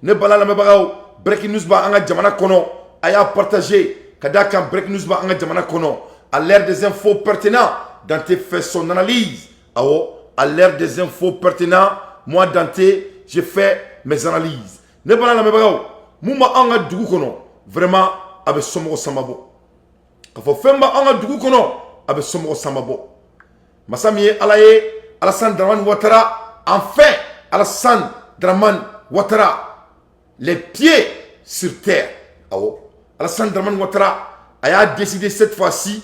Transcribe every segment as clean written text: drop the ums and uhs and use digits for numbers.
Ne bala lamɛnbagaw, breaking news b'an ka jamana kɔnɔ. A y'a partager ka d'a kan breaking news b'an ka jamana kɔnɔ. À l'ère des infos pertinents, Dante fait son analyse. Awɔ, à l'ère des infos pertinents, moi Dante, je fais mes analyses. Ne bala lamɛnbagaw, mun b'an ka dugu kɔnɔ, vraiment a bɛ somɔgɔ sama bɔ. K'a fɔ fɛn b'an ka dugu kɔnɔ, a bɛ somɔgɔ sama bɔ. Masa min ye Ala ye, Alassane Dramane Ouattara, enfin Alassane Dramane Ouattara, les pieds sur terre. Awɔ, Alassane Dramane Ouattara a y'a décidé cette fois-ci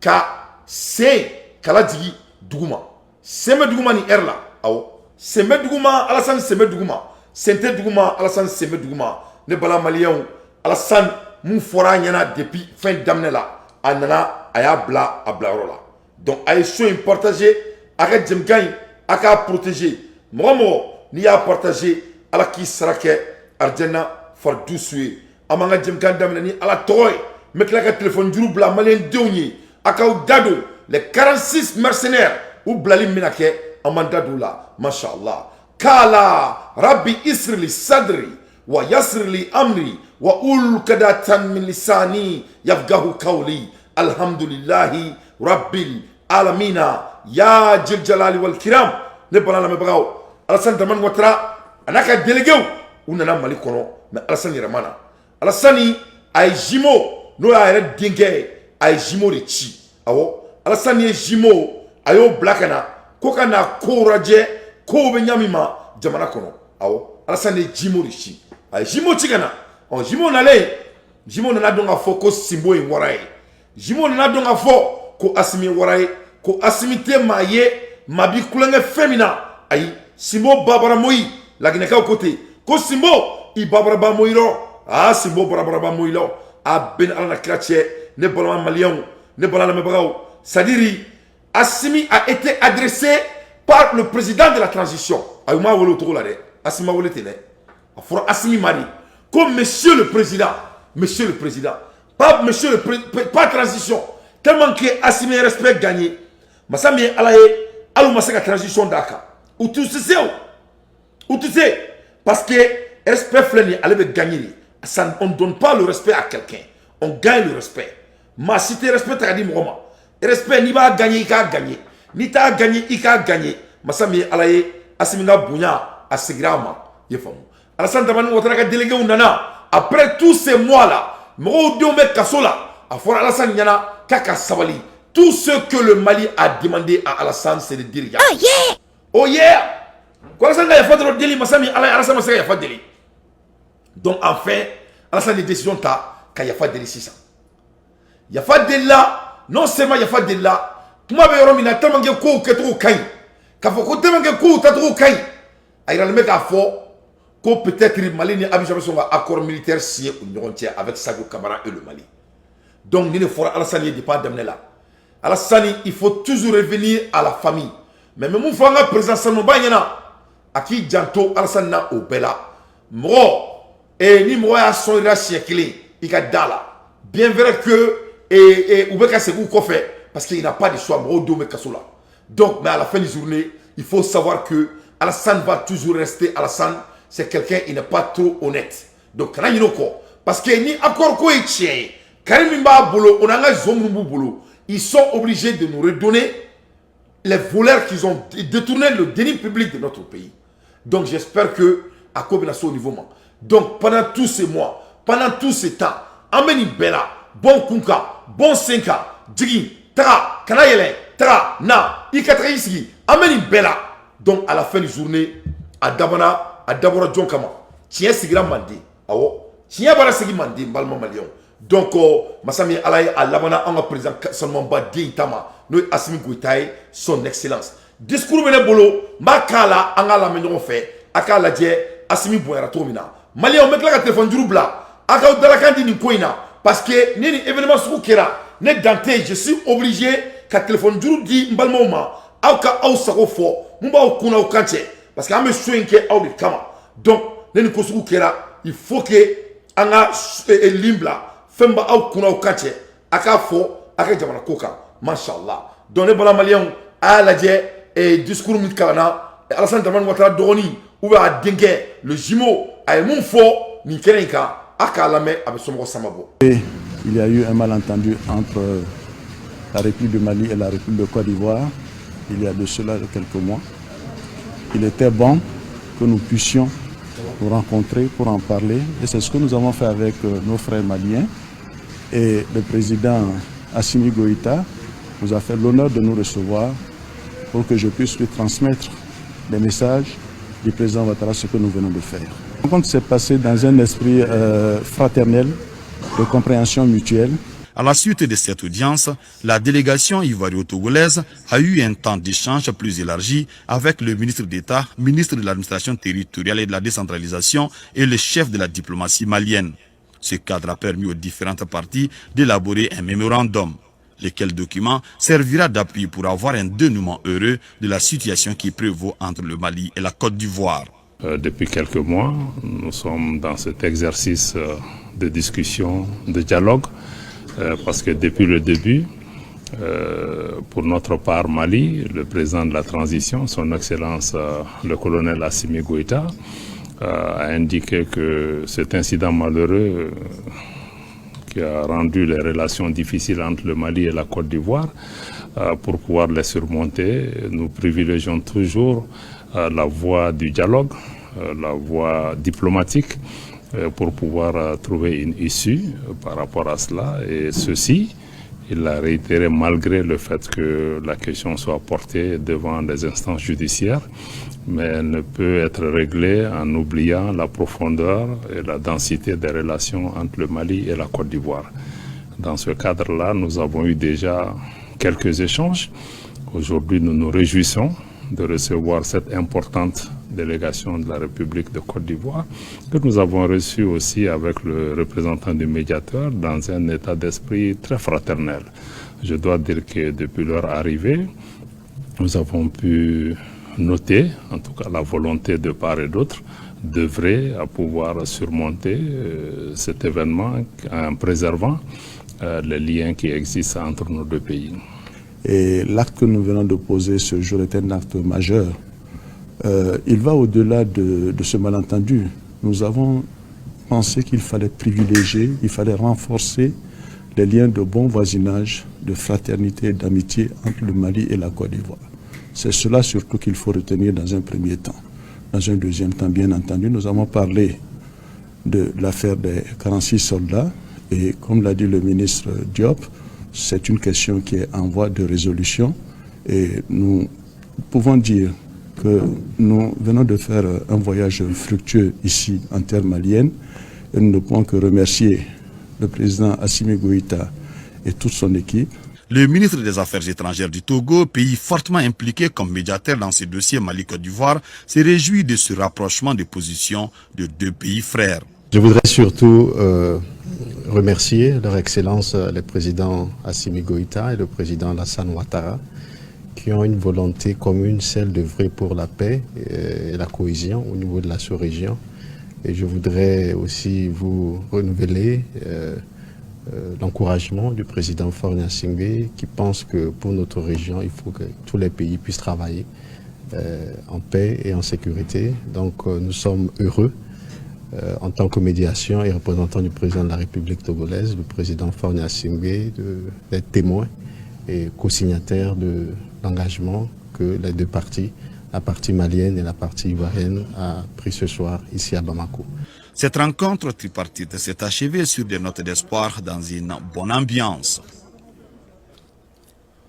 ka sen kala jigi duguma. Sen bɛ duguma nin heure la. Awɔ, sen bɛ duguma, Alassane sen bɛ duguma. Sen tɛ duguma, Alassane sen bɛ duguma. Ne bala maliyɛnw, Alassane mun fɔra a ɲɛna depuis fɛn daminɛ la, a nana a y'a bila a bilayɔrɔ la. Donc a ye so in partager, a ka jɛmukan in a k'a protéger. Mɔgɔ mɔgɔ n'i y'a partager, Ala k'i sara kɛ arijana faridusu ye. An b'an ka jɛmukan daminɛ ni Ala tɔgɔ ye. N bɛ tila ka téléphone juru bila maliyɛn denw ye, a k'aw da don les 46 mercenaires u bilali min bɛna kɛ, an b'an da don o la. Masha Allah. Kala rabbi isrili sadri wa yasrili amri wa ulkadatan min lisani yafqahu qawli. Alhamdulillahi rabbil alamina ya jil jalali wal kiram. Ne bana lamɛnbagaw, Alassane Dramane Ouattara a n'a ka déléguéw u nana Mali kɔnɔ, mais Alassane yɛrɛ ma na. Alassane a ye jumeau, n'o y'a yɛrɛ denkɛ ye, a ye jumeau de ci. Awɔ, Alassane ye jumeau, a y'o bila ka na ko ka na kow lajɛ, kow bɛ ɲa min ma jamana kɔnɔ. Awɔ, Alassane ye jumeau de ci, a ye jumeau ci ka na. Ɔ, jumeau nalen, jumeau nana dɔn k'a fɔ ko Sinbo ye wara ye. Jumeau nana dɔn k'a fɔ ko Asimi ye wara ye, ko Asimi tɛ maa ye maa bi kulonkɛ fɛn min na. Ayi, Sinbo babara moyi, laginɛkaw ko ten ko Sinbo i babaraba moyi rɔ. Aa, Sinbo barabaraba moyi lɔ. A bɛɛ ni Ala na kira cɛ. Ne balima maliyɛnw, ne balima lamɛnbagaw, c'est à dire Assimi a été adressé par le président de la transition. A ma wele o cogo la dɛ, Assimi ma wele ten dɛ. A fɔra Assimi ma de ko monsieur le président, monsieur le président, pas monsieur le président, pas transition, tellement que Assimi ye respect gagné. Masa min ye Ala ye, hali u ma se ka transition d'a kan, u t'u se o, u tɛ se, parce que respect filɛ nin ye, ale bɛ gagner de. Ça, on ne donne pas le respect à quelqu'un, on gagne le respect. Maa si tɛ respect ta ka di mɔgɔ ma. Respect, n'i b'a gagner, i k'a gagner, n'i t'a gagner, i k'a gagner. Masa min ye Ala ye, Asimi ka bonya a seginna a ma. I ye faamu? Alassane Dramane Ouattara ka déléguéw nana après tous ces mois là, mɔgɔw denw bɛ kaso la. A fɔra Alassane ɲɛna k'a ka sabali. Tout ce que le Mali a demandé à Alassane, c'est de dire ya. Oh yeah! Oh yeah! Ko Alassane ka yafa dɔrɔn deli. Masa min Ala ye, Alassane ma se ka yafa deli. Donc enfin Alassane ye décision ta ka yafa deli. Sisan yafa delila, non seulement yafa delila, kuma bɛ yɔrɔ min na, tellement que kow kɛcogo ka ɲi, k'a fɔ ko tellement que kow tacogo ka ɲi, a yiralen bɛ k'a fɔ ko peut-être Mali ni Abidjan bɛ sɔn ka accord militaire signer u ni ɲɔgɔn cɛ avec Sadio Camara et le Mali. Donc ni ne fɔra Alassane ye depuis a daminɛ la, Alassane, il faut toujours revenir à la famille. Mais mun fɔ an ka président Sanuba ɲɛna, a k'i janto Alassane na o bɛɛ la. Mɔgɔ ni mɔgɔ y'a sɔn i la siɲɛ kelen, i ka da la. Bien vrai que u bɛ ka segin u kɔfɛ parce qu'il n'a pas de choix, mɔgɔw denw bɛ kaso la. Donc mais à la fin du journée, il faut savoir que Alassane va toujours rester Alassane. C'est quelqu'un, il n'est pas trop honnête. Donc kana ɲinɛ o kɔ, parce que ni accord ko ye tiɲɛ ye, kari min b'a bolo, o n'an ka zon minnu b'u bolo, ils sont obligés de nous redonner les voleurs qui ont détourné le denier public de notre pays. Donc j'espère que a ko bɛna se o niveau ma. Donc pendant tous ces mois, pendant tous ces temps, an bɛ nin bɛɛ la, bɔn kun kan, bɔn sen kan, jigin taga, kana yɛlɛ, taga na, i ka taga i sigi, an bɛ nin bɛɛ la. Donc à la fin de journée, a dabɔra, a dabɔra jɔn kama? Tiɲɛ sigira Manden. Awɔ, tiɲɛ bɔra sigi Manden, n balima maliyɛnw. Donc masa min Ala ye, a labanna an ka président sanumanba den ta ma, n'o ye Asimi Goïta ye, son excellence. Discours bɛ ne bolo, n b'a k'a la, an k'a lamɛn ɲɔgɔn fɛ, a k'a lajɛ Asimi bonyara cogo min na. Maliyɛnw, n bɛ tila ka téléphone juru bila, a k'aw dalakan di nin ko in na, parce que ni nin événement sugu kɛra, ne Dante, je suis obligé ka téléphone juru di n balimaw ma, aw ka aw sago fɔ mun b'aw kun n'aw kan cɛ, parce que an bɛ so in kɛ aw de kama. Donc ne nin ko sugu kɛra, il faut que an ka ligne bila, fɛn b'aw kun n'aw kan cɛ, a k'a fɔ a ka jamana ko kan. Mashallah. Donc ne bala maliyɛnw, a y'a lajɛ discours min kalanna Alassane Dramane Ouattara dɔgɔnin ou bien a denkɛ, le jumeau. A ye mun fɔ nin kɛnɛ in kan, a k'a lamɛn, a bɛ somɔgɔ sama bɔ. Il y a eu un malentendu entre la République du Mali et la République de Côte d'Ivoire il y a de cela quelques mois. Il était bon que nous puissions nous rencontrer pour en parler et c'est ce que nous avons fait avec nos frères maliens. Et le président Assimi Goïta nous a fait l'honneur de nous recevoir pour que je puisse lui transmettre les messages du président Ouattara, ce que nous venons de faire. La rencontre s'est passée dans un esprit fraternel, de compréhension mutuelle. À la suite de cette audience, la délégation ivoiro-togolaise a eu un temps d'échange plus élargi avec le ministre d'État, ministre de l'administration territoriale et de la décentralisation et le chef de la diplomatie malienne. Ce cadre a permis aux différentes parties d'élaborer un mémorandum, lequel document servira d'appui pour avoir un dénouement heureux de la situation qui prévaut entre le Mali et la Côte d'Ivoire. Depuis quelques mois, nous sommes dans cet exercice de discussion, de dialogue, parce que depuis le début, pour notre part Mali, le président de la transition, son Excellence le colonel Assimi Goïta, a indiqué que cet incident malheureux qui a rendu les relations difficiles entre le Mali et la Côte d'Ivoire, pour pouvoir les surmonter, nous privilégions toujours la voie du dialogue, la voie diplomatique, pour pouvoir trouver une issue par rapport à cela. Et ceci, il l'a réitéré malgré le fait que la question soit portée devant les instances judiciaires, mais elle ne peut être réglée en oubliant la profondeur et la densité des relations entre le Mali et la Côte d'Ivoire. Dans ce cadre-là, nous avons eu déjà quelques échanges. Aujourd'hui, nous nous réjouissons de recevoir cette importante délégation de la République de Côte d'Ivoire, que nous avons reçue aussi avec le représentant du médiateur dans un état d'esprit très fraternel. Je dois dire que depuis leur arrivée, nous avons pu noter, en tout cas la volonté de part et d'autre, d'œuvrer à pouvoir surmonter cet événement en préservant les liens qui existent entre nos deux pays. Et l'acte que nous venons de poser ce jour est un acte majeur. Il va au-delà de ce malentendu. Nous avons pensé qu'il fallait privilégier, il fallait renforcer les liens de bon voisinage, de fraternité et d'amitié entre le Mali et la Côte d'Ivoire. C'est cela surtout qu'il faut retenir dans un premier temps. Dans un deuxième temps, bien entendu, nous avons parlé de l'affaire des 46 soldats et, comme l'a dit le ministre Diop, c'est une question qui est en voie de résolution et nous pouvons dire que nous venons de faire un voyage fructueux ici en terre malienne et nous ne pouvons que remercier le président Assimi Goïta et toute son équipe. Le ministre des Affaires étrangères du Togo, pays fortement impliqué comme médiateur dans ce dossier Mali-Côte d'Ivoire, s'est réjoui de ce rapprochement de positions de deux pays frères. Je voudrais surtout remercier leur Excellence le président Assimi Goïta et le président Alassane Ouattara, qui ont une volonté commune, celle d'œuvrer pour la paix et la cohésion au niveau de la sous-région. Et je voudrais aussi vous renouveler l'encouragement du président Faure Gnassingbé, qui pense que pour notre région, il faut que tous les pays puissent travailler en paix et en sécurité. Donc nous sommes heureux en tant que médiation et représentant du président de la République togolaise, le président Faure Gnassingbé, d'être témoin et co-signataire de l'engagement que les deux parties, la partie malienne et la partie ivoirienne, a pris ce soir ici à Bamako. Cette rencontre tripartite s'est achevée sur des notes d'espoir dans une bonne ambiance.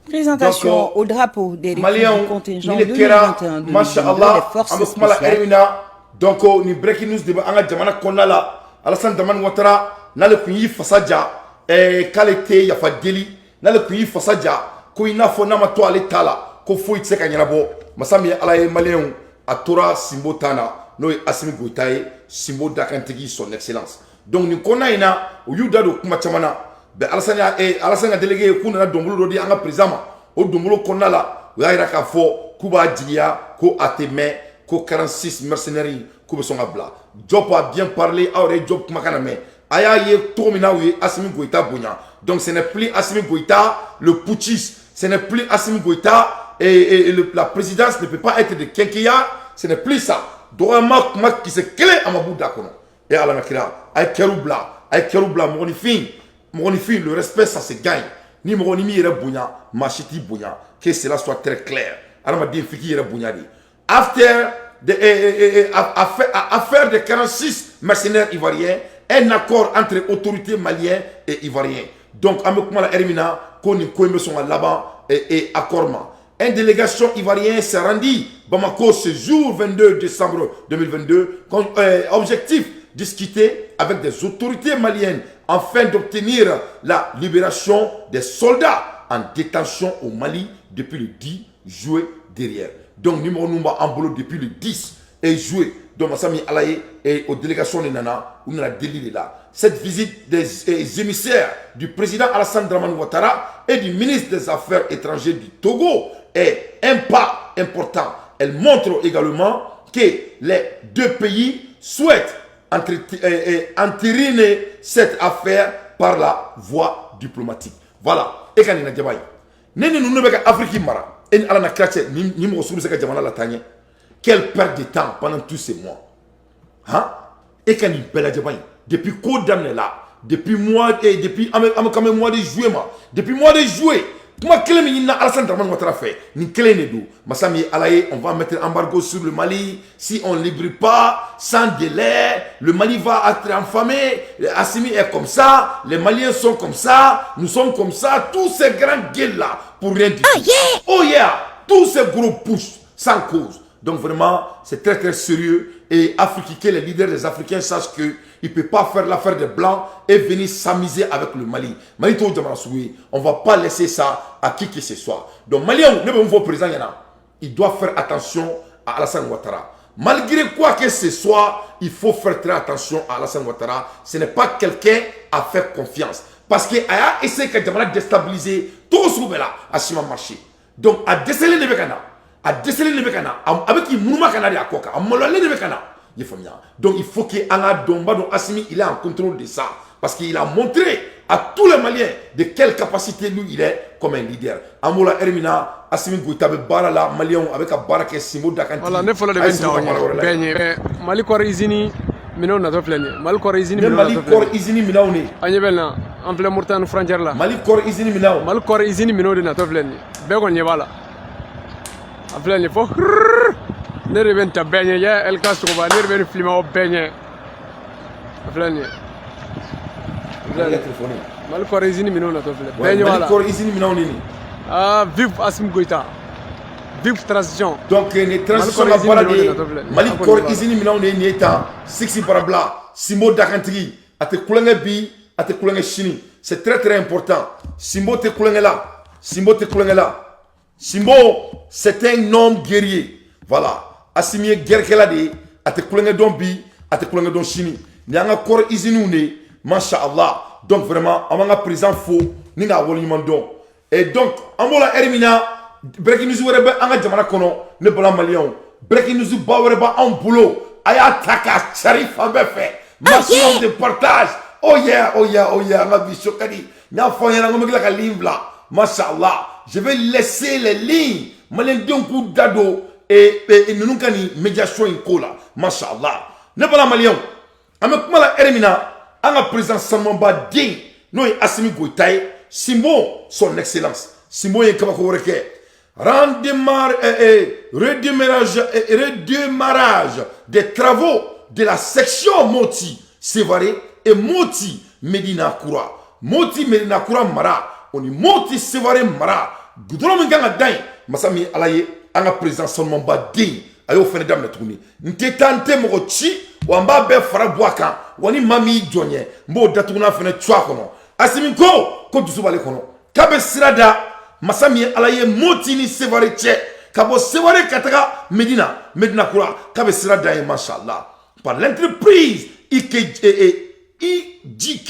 Présentation au drapeau des recrues du contingent 2021 2022 des forces spéciales. Donc ni breaking news de bɛ an ka jamana kɔnɔna la. Alassane Dramane Ouattara, n'ale tun y'i fasa ja k'ale tɛ yafa deli, n'ale tun y'i fasa ja ko i n'a fɔ n'a ma to ale ta la, ko foyi tɛ se ka ɲɛnabɔ. Masa min ye Ala ye, Maliyɛnw, a tora Sinbo ta na, n'o ye Assimi Goïta ye, Sinbo dakantigi, son excellence. Donc nin kɔnɔna in na, u y'u da don kuma caman na bɛn. Alassane y'a Alassane ka délégué k'u nana dɔnbolo dɔ di an ka président ma. O dɔnbolo kɔnɔna la, u y'a yira k'a fɔ k'u b'a jigiya ko a tɛ mɛn ko 46 mercenaires k'u bɛ sɔn ka bila. Diop a bien parlé. Aw yɛrɛ ye Diop kumakan na mɛn. A y'a ye cogo min na u ye Assimi Goïta bonya. Donc ce n'est plus Assimi Goïta le putschiste, ce n'est plus Assimi Goïta et la présidence ne peut pas être de quinquennat, ce n'est plus ça. Dɔgɔyama kuma kisɛ kelen a ma b'u da kɔnɔ. E Ala ka kira, a ye kɛriw bila, a ye kɛriw bila. Mɔgɔninfin, mɔgɔninfin, le respect, ça se gagne. Ni mɔgɔ ni m'i yɛrɛ bonya, maa si t'i bonya. Que cela soit très clair. Adamaden, f'i k'i yɛrɛ bonya de. After de, affaire de 46 mercenaires ivoiriens, un accord entre autorités maliennes et ivoiriennes. Donc an bɛ kuma la heure min na ko nin ko in bɛ sɔn ka laban accord ma. Une délégation ivoirienne s'est rendue Bamako ce jour 22 décembre 2022. Objectif, discuter avec des autorités maliennes afin d'obtenir la libération des soldats en détention au Mali depuis le 10 juillet dernier. Donc numéro ninnu b'an bolo depuis le 10 et juillet. Donc masa min Ala ye et aux délégations de nana, u nana deli de la. Cette visite des émissaires du président Alassane Dramane Ouattara et du ministre des Affaires étrangères du Togo est un pas important. Elle montre également que les deux pays souhaitent entériner cette affaire par la voie diplomatique. Voilà. E ka nin lajɛ ba ye. Ne ni ninnu bɛ ka Afrique mara, e ni Ala na kira cɛ, ni mɔgɔ sugu bɛ se ka jamana lataa ɲɛ? Quelle perte de temps pendant tous ces mois. Hein? E ka nin bɛɛ lajɛ ba ye. Depuis ko daminɛ la, depuis mois eh, depuis an bɛ kan bɛ mois de juillet ma, depuis mois de juillet, kuma kelen min ɲinina Alassane Dramane Ouattara fɛ, nin kelen de don. Masa min ye Ala ye, on va mettre embargo sur le Mali si on ne libère pas sans délai, le Mali va être affamé. Assimi est comme ça, les Maliens sont comme ça, nous sommes comme ça, tous ces grands gueules là pour rien du tout. Oh yeah, tous ces gros push sans cause. Donc vraiment, c'est très très sérieux. Et Afrique, que les leaders des Africains sachent qu'ils ne peuvent pas faire l'affaire des Blancs et venir s'amuser avec le Mali. Mali t'o jamana sugu ye. On ne va pas laisser ça à qui que ce soit. Donc Maliens, ne bɛ mun fɔ président ɲɛna? Il doit faire attention à Alassane Ouattara. Malgré quoi que ce soit, il faut faire très attention à Alassane Ouattara. Ce n'est pas quelqu'un à faire confiance. Parce que a y'a essayé ka jamana déstabiliser togo sugu bɛɛ la, a si ma marché. Donc a dɛsɛlen de bɛ ka na. A dɛsɛlen de bɛ ka na. A bɛ k'i munuma ka na de a kɔ kan. A maloyalen de bɛ ka na. I ye faamuya? Donc il faut que an ka dɔn, n b'a dɔn Assimi, il est en contrôle de ça. Parce qu'il a montré à tous les Maliens de quelle capacité lui il est comme un leader. An b'o la heure min na, Assimi Goïta bɛ baara la, Maliens, a bɛ ka baara kɛ Sinbo Dakantigi. Voilà, ne fɔlɔ de bɛ nin ta o ɲɛ bɛɛ ɲɛ. Mali kɔri usine minɛnw natɔ filɛ nin ye. Mali kɔri usine Ne minɛnw Mali natɔ filɛ kɔri nin ye. usine minɛnw de. An ɲɛ bɛ nin na, an filɛ Mauritanie frontière la. Mali kɔri usine minɛnw. Mali kɔri usine minɛnw de natɔ filɛ nin ye. Bɛɛ kɔni ɲɛ b'a la. A filɛ nin ye fo ne de bɛ nin ta bɛɛ ɲɛ. Ya LK Sogoba, ne de bɛ nin filmer aw bɛɛ ɲɛ. A filɛ nin ye. A filɛ nin ye. Téléphone. Mali kɔri usine minɛnw natɔ filɛ. Bɛɛ ɲɛ b'a Mali la. kɔri usine minɛnw de nin. Ah, vive Assimi Goïta. Vive transition. Donc nin transition ka Mali baara kɔri de usine ye minɛnw de natɔ filɛ. Mali An kɔni kɔri b'a la. usine minɛnw de ye nin ye tan. Sixi Barabila, Sinbo Dakantigi, a tɛ kulonkɛ bi, a tɛ kulonkɛ sini. C'est très très important. Sinbo tɛ kulonkɛ la. Sinbo tɛ kulonkɛ la. Sinbo, c'est un homme guerrier. Voilà. Assimi ye guerrekɛla de ye. A tɛ kulonkɛ dɔn bi, a tɛ kulonkɛ dɔn sini. Nin y'an ka kɔri usine de ye. Masha Allah. Donc vraiment, an b'an ka président fo ni k'a waleɲuman dɔn. Et donc an b'o la heure min na, breaking news wɛrɛ bɛ an ka jamana kɔnɔ. Ne bala Maliyɛnw, breaking news ba wɛrɛ b'anw bolo. A y'a ta k'a cari fan bɛɛ fɛ. Maximum de partage. Oh yeah, oh yeah, oh yeah. An ka bi show ka di. N y'a fɔ aw ɲɛna ko n bɛ tila ka ligne bila. Masha Allah. Je vais laisser les lignes. Maliyɛndenw k'u da don et ninnu ka nin médiation in ko la. Masha Allah. Ne bala Maliyɛnw, an bɛ kuma la heure min na, an ka président sanumanba den, n'o ye Assimi Goïta ye, Sinbo, son excellence Sinbo ye kabako wɛrɛ kɛ. Redémarrage des travaux de la section Moti Sévaré et Moti Medina Koura. Moti Medina Koura mara o ni Moti Sévaré mara, goudron min kan ka da yen, masa min ye Ala ye, an ka président sanumanba den a y'o fɛnɛ daminɛ tuguni. N tɛ taa, n tɛ mɔgɔ ci wa, n b'a bɛɛ fara bɔ a kan wa. Ni maa min y'i jɔ ɲɛ, n b'o datugunan fɛnɛ cu a kɔnɔ. Asimi ko dusu b'ale kɔnɔ k'a bɛ sira da masa min ye Ala ye Moti ni Sévaré cɛ, ka bɔ Sévaré ka taga Medina, Medina Kura, k'a bɛ sira da yen. Masha Allah. Par l'entreprise IK, IJK,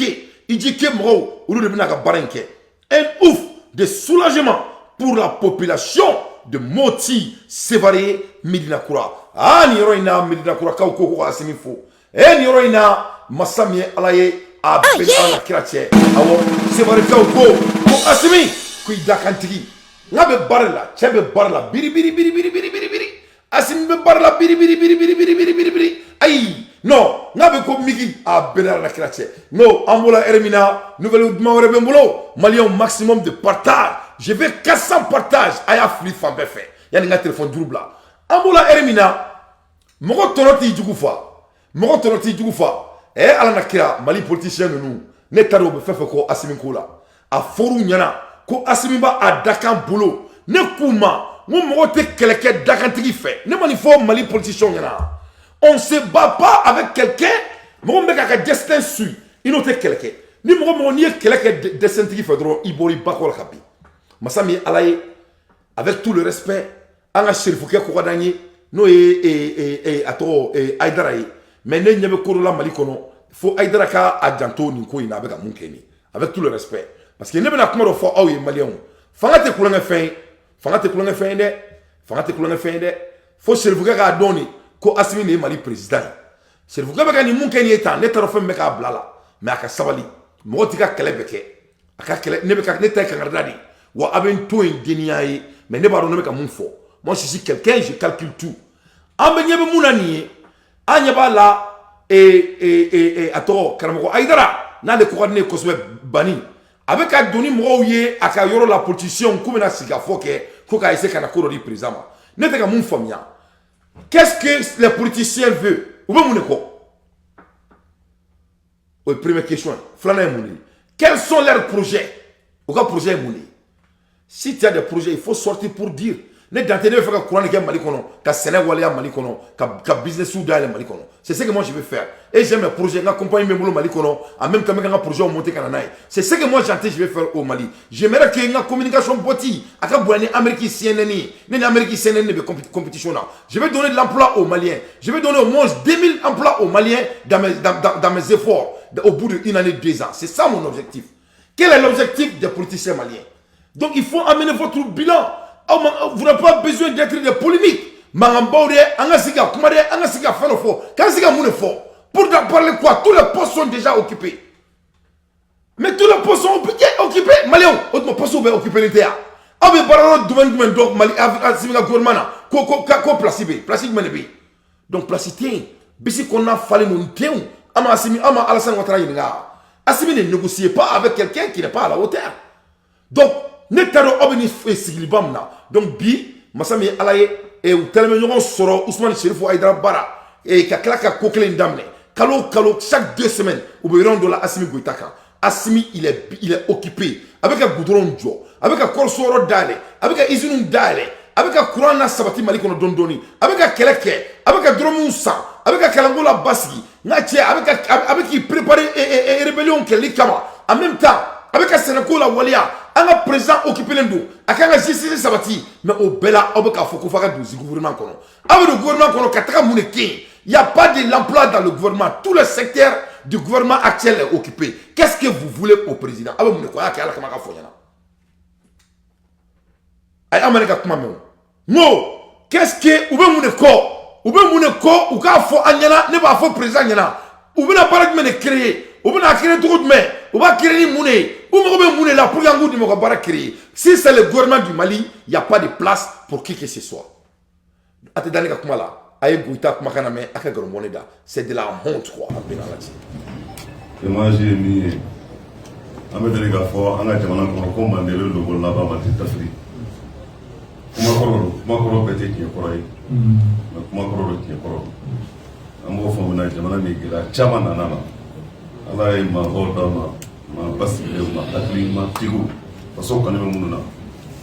IJK mɔgɔw, olu de bɛna ka baara in kɛ. Un ouf de soulagement pour la population de Moti Sévaré Medina Kura. Ah, nin yɔrɔ in na, Medina Kurakaw ko ka Asimi fo. Nin yɔrɔ in na, masa min ye Ala ye, a bɛ Ala na kira cɛ. Awɔ, Sévarékaw ko Asimi ko i dakantigi n k'a bɛ baara la, cɛ bɛ baara la biri biri biri biri biri biri biri. Asimi bɛ baara la biri biri biri biri biri biri biri biri. Ayi, non, n'a bɛ ko migi a bɛɛ la kira cɛ. Non, an bɔra heure min na, nouvelle duman wɛrɛ bɛ n bolo. Maliyɛnw, maximum de partage, je veux 400 partage. A y'a fili fan bɛɛ fɛ yanni n ka téléphone juru bila. An bɔra heure min na, mɔgɔ tɔnɔ t'i jugu fa, mɔgɔ tɔnɔ t'i jugu fa. Ɛ, Ala na kira, Mali politicien ninnu, ne t'a dɔn u bɛ fɛn fɛn ko Asimi ko la. A fɔr'u ɲɛna ko Asimi b'a a dakan bolo. Ne k'u ma n ko mɔgɔ tɛ kɛlɛ kɛ dakantigi fɛ. Ne ma nin fɔ Mali politicien ɲɛna? On se bat pas avec quelqu'un, mɔgɔ min bɛ k'a ka destin suit, i n'o tɛ kɛlɛ kɛ. Ni mɔgɔ mɔgɔ n'i ye kɛlɛ kɛ destin tigi fɛ dɔrɔn, i bɔra i ba kɔ la ka bin. Masa min ye Ala ye, avec tout le respect, an ka serifukɛ ko ka d'an ye, n'o ye a tɔgɔ Ayidara ye. Mais ne ɲɛ bɛ ko dɔ la Mali kɔnɔ, fo Ayidara ka a janto nin ko in na. A bɛ ka mun kɛ nin, avec tout le respect, parce que ne bɛna kuma dɔ fɔ aw ye, Maliyɛnw. Fanga tɛ kulonkɛ fɛn ye, fanga tɛ kulonkɛ fɛn ye dɛ, fanga tɛ kulonkɛ fɛn ye dɛ. Fo serifukɛ k'a dɔn de ko Asimi de ye Mali président ye. Serifukɛ bɛ ka nin mun kɛ nin ye tan, ne t'a dɔn fɛn min bɛ k'a bila la, mais a ka sabali. Mɔgɔ t'i ka kɛlɛ bɛɛ kɛ. A ka kɛlɛ, ne bɛ ka ne ta ye kangarida de ye wa. A bɛ n to yen deniya ye, mais ne b'a dɔn ne bɛ ka mun fɔ. Moi, je suis quelqu'un, je calcule tout. An bɛ ɲɛ bɛ mun na nin ye? An ɲɛ b'a la, a tɔgɔ karamɔgɔ Ayidara, n'ale ko ka di ne ye kosɛbɛ, bani a bɛ ka don ni mɔgɔw ye a ka yɔrɔ la, politiciens, k'u bɛna sigi ka fɔ kɛ ko k'a essayer ka na ko dɔ di président ma. Ne tɛ ka mun faamuya? Qu'est-ce que les politiciens veulent? U bɛ mun de kɔ? O ye première question ye. Filanan ye mun de ye? Quels sont leurs projets? U ka projet ye mun de ye? Si tu as des projets, il faut sortir pour dire: ne Dante, ne bɛ fɛ ka courant de kɛ Mali kɔnɔ, ka sɛnɛ waleya Mali kɔnɔ, ka business dayɛlɛ Mali kɔnɔ. C'est ce que moi je veux faire et j'ai mes projets. N ka compagnie bɛ n bolo Mali kɔnɔ. En même temps, n bɛ ka n ka projet monter ka na n'a ye. C'est ce que moi Dante, je vais faire au Mali. J'aimerais que n ka communication bɔti a ka bonya ni Amérique CNN ye. Ne ni Amérique CNN de bɛ compétition na. Je vais donner de l'emploi aux Maliens. Je vais donner au moins 2000 emplois aux Maliens dans mes efforts au bout d'une année, 2 ans. C'est ça mon objectif. Quel est l'objectif des politiciens maliens? Donc il faut amener votre bilan. Vous n'avez pas besoin d'être des polémiques. Manganbaw de, an ka sigi ka kuma dɛ, an ka sigi ka fɛn dɔ fɔ, k'an sigi ka mun de fɔ? Pour parler quoi? Tous les postes sont déjà occupés. Mais tous les postes sont occupés, occupés. Maliens, o tuma postes bɛ occupé tɛ yan. Aw bɛ baara yɔrɔ domaine jumɛn dɔn Mali Asimi ka gouvernement na ko place bɛ yen? Place jumɛn de bɛ yen? Donc place tɛ yen. Bisi kɔnɔna falen don tewu. An ma Asimi, an ma Alassane Ouattara ɲininka. Asimi ne négocie pas avec quelqu'un qui n'est pas à la hauteur. Donc ne t'a dɔn aw bɛ nin sigiliba min na. Donc bi, masa min ye Ala ye, u tɛlen bɛ ɲɔgɔn sɔrɔ, Usumani Serifu Ayidara Bara, ka tila ka ko kelen in daminɛ. Kalo o kalo, chaque 2 semaines, u bɛ yɔrɔ dɔ la Asimi Goyita kan. Asimi, il est occupé. A bɛ ka goudron jɔ, a bɛ ka kɔrɔso yɔrɔ dayɛlɛ, a bɛ ka usines dayɛlɛ, a bɛ ka courant na sabati Mali kɔnɔ dɔɔni dɔɔni, a bɛ ka kɛlɛ kɛ, a bɛ ka dɔrɔmuw san, a bɛ ka kalanko la basigi. N ka cɛ, a bɛ k'i préparer rébellion kɛlɛli kama. En même temps, a bɛ ka sɛnɛko la waleya. An ka président occupé len don, a kan ka justice sabati. Mais o bɛɛ la, aw bɛ k'a fɔ ko f'a ka don gouvernement kɔnɔ. Aw bɛ don gouvernement kɔnɔ ka taga mun de kɛ yen? Il y a pas de l'emploi dans le gouvernement. Tous les secteurs du gouvernement actuel est occupé. Qu'est-ce que vous voulez au président? Aw bɛ mun de kɔ? A y'a kɛ Ala kama, ka fɔ ɲɛna. Ayi, an ma ne ka kuma mɛn o. N ko qu'est-ce que u bɛ mun de kɔ? U bɛ mun de kɔ? U k'a fɔ an ɲɛna. Ne b'a fɔ président ɲɛna. U bɛna baara jumɛn de créer? U bɛna créer cogo jumɛn? U b'a créer ni mun de ye? U mago bɛ mun de la pour que an k'u dɛmɛ u ka baara créer? Si c'est le gouvernement du Mali, il y a pas de place pour qui que ce soit. A tɛ da ne ka kuma la. A ye Goyita kumakan na mɛn, a ka nkalon bɔ ne da. C'est de la honte quoi. An bɛna Ala cɛ. Image ye min ye, an bɛ deli k'a fɔ an ka jamana kɔnɔ ko manden bɛ logo laban ma tɛ tafiri. Kuma kɔrɔ don, kuma kɔrɔ bɛɛ tɛ tiɲɛ kɔrɔ ye, mais kuma kɔrɔ don, tiɲɛ kɔrɔ don. An b'o fɔ mun na? Jamana min gɛlɛya caman nana la, Ala ye maabaw d'an ma, maa basigilenw, maa hakilimatigiw, faso kanu bɛ minnu na,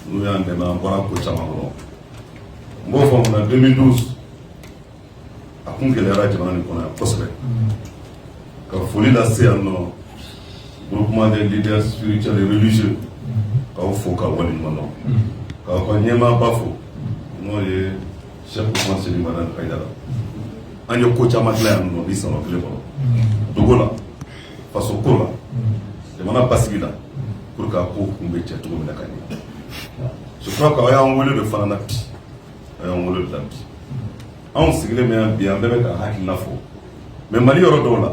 n'u y'an dɛmɛ, an bɔra ko caman kɔnɔ. N b'o fɔ mun na? 2012, a kun gɛlɛyara jamana nin kɔnɔ yan kosɛbɛ. Ka foli lase yan nɔ groupement des leaders spirituels et religieux, k'aw fo ka waleɲuman dɔn, k'aw ka ɲɛmaaba fo, n'o ye Cheikh Ousmane Seli Madani Hayidara. An ye ko caman dilan yan nɔ bi san kelen kɔnɔ, dogo la, faso ko la, jamana basigi la, pour que a ko kun bɛ cɛ cogo min na ka ɲɛ. Je crois que aw y'an wele de fana na bi, aw y'an wele de la bi. Anw sigilen bɛ yan bi, an bɛɛ bɛ ka hakilina fɔ, mais Mali yɔrɔ dɔw la,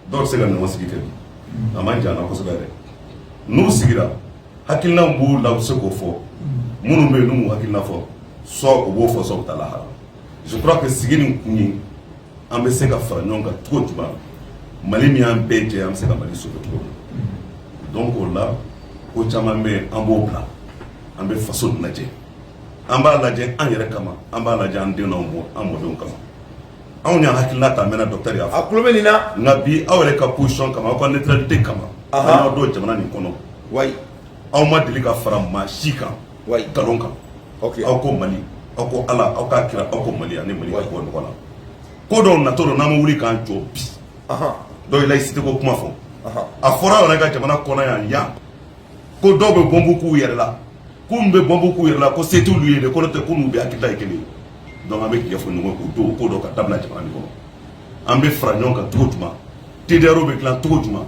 dɔw tɛ se ka ɲɔgɔn sigi kɛ bi. A man jan na kosɛbɛ dɛ. N'u sigira, hakilina b'u la, u bɛ se k'o fɔ. Minnu bɛ yen n'u m'u hakilina fɔ, soit u b'o fɔ, soit u bɛ taa lahara. Je crois que sigi nin kun ye an bɛ se ka fara ɲɔgɔn kan cogo jumɛn, Mali min y'an bɛɛ jɛ, an bɛ se ka Mali sauver cogo min. Donc o la, ko caman bɛ yen, an b'o bila, an bɛ faso lajɛ, an b'a lajɛ an yɛrɛ kama, an b'a lajɛ an den n'an an mɔdenw kama. Anw y'an hakilina ta, mɛnna, docteur y'a fɔ. A tulo bɛ nin na. Nka bi, aw yɛrɛ ka position kama, aw ka neutralité kama, an y'aw don jamana nin kɔnɔ. Aw ma deli ka fara maa si kan nkalon kan. Aw ko Mali, aw ko Ala, aw k'a kira, aw ko Mali ani Mali ka bɔ ɲɔgɔn na. Ko dɔw natɔ don, n'an ma wuli k'an jɔ bi, dɔw ye laïcité ko kuma fɔ. A fɔra aw yɛrɛ ka jamana kɔnɔ yan yan ko dɔw bɛ bɔnbu k'u yɛrɛ la, k'u bɛ bɔnbu k'u yɛrɛ la, ko se t'olu ye de, ko n'o tɛ ko n'u bɛ hakilila ye kelen ye. Donc an bɛ tiɲɛ fɔ ɲɔgɔn k'o don ko dɔ ka dabila jamana nin kɔnɔ. An bɛ fara ɲɔgɔn kan cogo jumɛn? TDR bɛ dilan cogo jumɛn?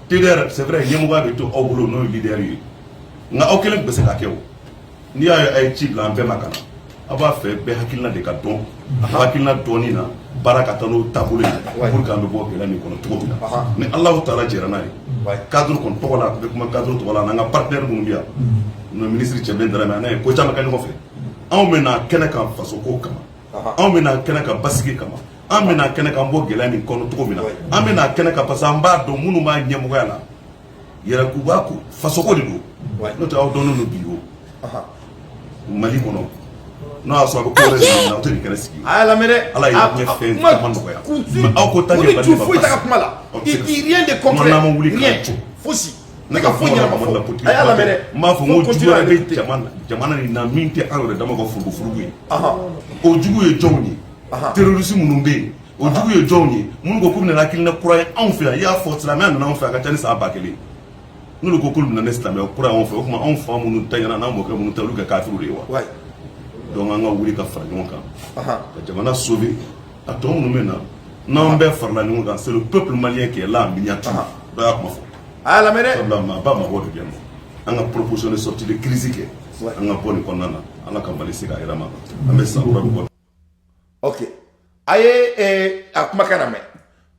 TDR, c'est vrai, ɲɛmɔgɔya bɛ to aw bolo, n'o ye leader ye, nka aw kelen tun bɛ se k'a kɛ. O n'i y'a ye a ye ci bila an bɛɛ ma ka na, aw b'a fɛ bɛɛ hakilina de ka dɔn. Aw hakilina dɔɔni na, baara ka taa n'o taabolo ye pour que an bɛ bɔ gɛlɛya nin kɔnɔ cogo min na. Ni Alahu taala jɛra n'a ye, cadre kɔni tɔgɔ la, a bɛ kuma cadre tɔgɔ la, n'an ka partenaire minnu bɛ yan, n'o ministre Tiébilé Dramé, n'a ye ko caman kɛ ɲɔgɔn fɛ. Anw bɛ na kɛnɛ kan faso ko kama, anw bɛ na kɛnɛ kan basigi kama, an bɛ na kɛnɛ kan bɔ gɛlɛya nin kɔnɔ cogo min na, an bɛ na kɛnɛ kan parce que an b'a dɔn minnu b'a ɲɛmɔgɔya la yɛrɛkuba ko fasoko de don. N'o tɛ, aw dɔnnen don bi o Mali kɔnɔ, n'o y'a sɔrɔ a bɛ ko wɛrɛ de la, aw tɛ nin kɛnɛ sigi. A y'a lamɛn dɛ. Ala ye diɲɛ fɛn caman nɔgɔya, mais aw ko tant que Mali ma foyi t'a ka kuma la, il dit rien de concret. N'an ma wuli rien k'an jɔ. Fosi ne ka foyi ɲɛnama fɔ. A y'a lamɛn dɛ. N b'a fɔ n ko jugu wɛrɛ bɛ jamana nin na min tɛ an yɛrɛ dama ka furugu furugu ye. O jugu ye jɔnw ye? Terroriste minnu bɛ yen, o jugu ye jɔnw ye? Minnu ko k'u bɛna hakilina kura ye anw fɛ yan. I y'a fɔ, silamɛya nana anw fɛ, a ka ca ni san 1000. N'olu ko k'olu bɛna ni silamɛya kura ye anw fɛ, o tuma anw fa minnu ta ɲɛna, n'an mɔkɛ minnu ta, olu kɛ kafiriw de ye wa? Donc an ka wuli ka fara ɲɔgɔn kan ka jamana sauver. A tɔ minnu bɛ na, n'an bɛɛ farala ɲɔgɔn kan, c'est le peuple malien qui est là en miniature. Dɔ y'a kuma fɔ. A y'a lamɛn dɛ. Sabula maaba mabɔ de bɛ yan nɔ. An ka proposition de sortie de crise kɛ, an ka bɔ nin kɔnɔna na. Ala ka Mali se k'a yɛrɛ ma. An bɛ san kura min kɔnɔ. Ok, a ye a kumakan lamɛn.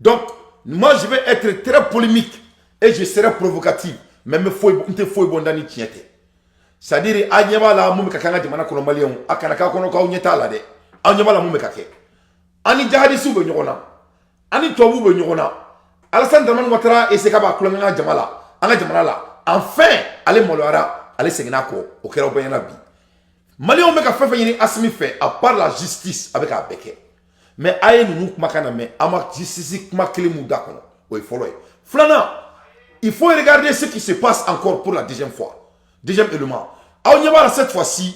Donc moi, je vais être très polémique et je serai provocatif, mais n bɛ foyi, n tɛ foyi bɔ n da ni tiɲɛ tɛ. C'est à dire, a ɲɛ b'a la mun bɛ ka kɛ an ka jamana kɔnɔ, maliyɛnw, a kana k'a kɔnɔ k'aw ɲɛ t'a la dɛ. Aw ɲɛ b'a la mun bɛ ka kɛ. An ni jahadisiw bɛ ɲɔgɔn na, an ni tubabuw bɛ ɲɔgɔn na. Alassane Dramane Ouattara essaie k'a b'a kulonkɛ an ka jama la, an ka jamana la. Enfin, ale maloyara, ale seginna a kɔ. O kɛra aw bɛɛ ɲɛna bi. Maliyɛnw bɛ ka fɛn fɛn ɲini Assimi fɛ, à part la justice, a bɛ k'a bɛɛ kɛ. Mais a ye ninnu kumakan na mɛn, an ma justice kuma kelen mun da kɔnɔ, o ye fɔlɔ ye. Filanan, il faut regarder ce qui se passe encore pour la deuxième fois. Deuxième élément, aw ɲɛ b'a la, cette fois-ci,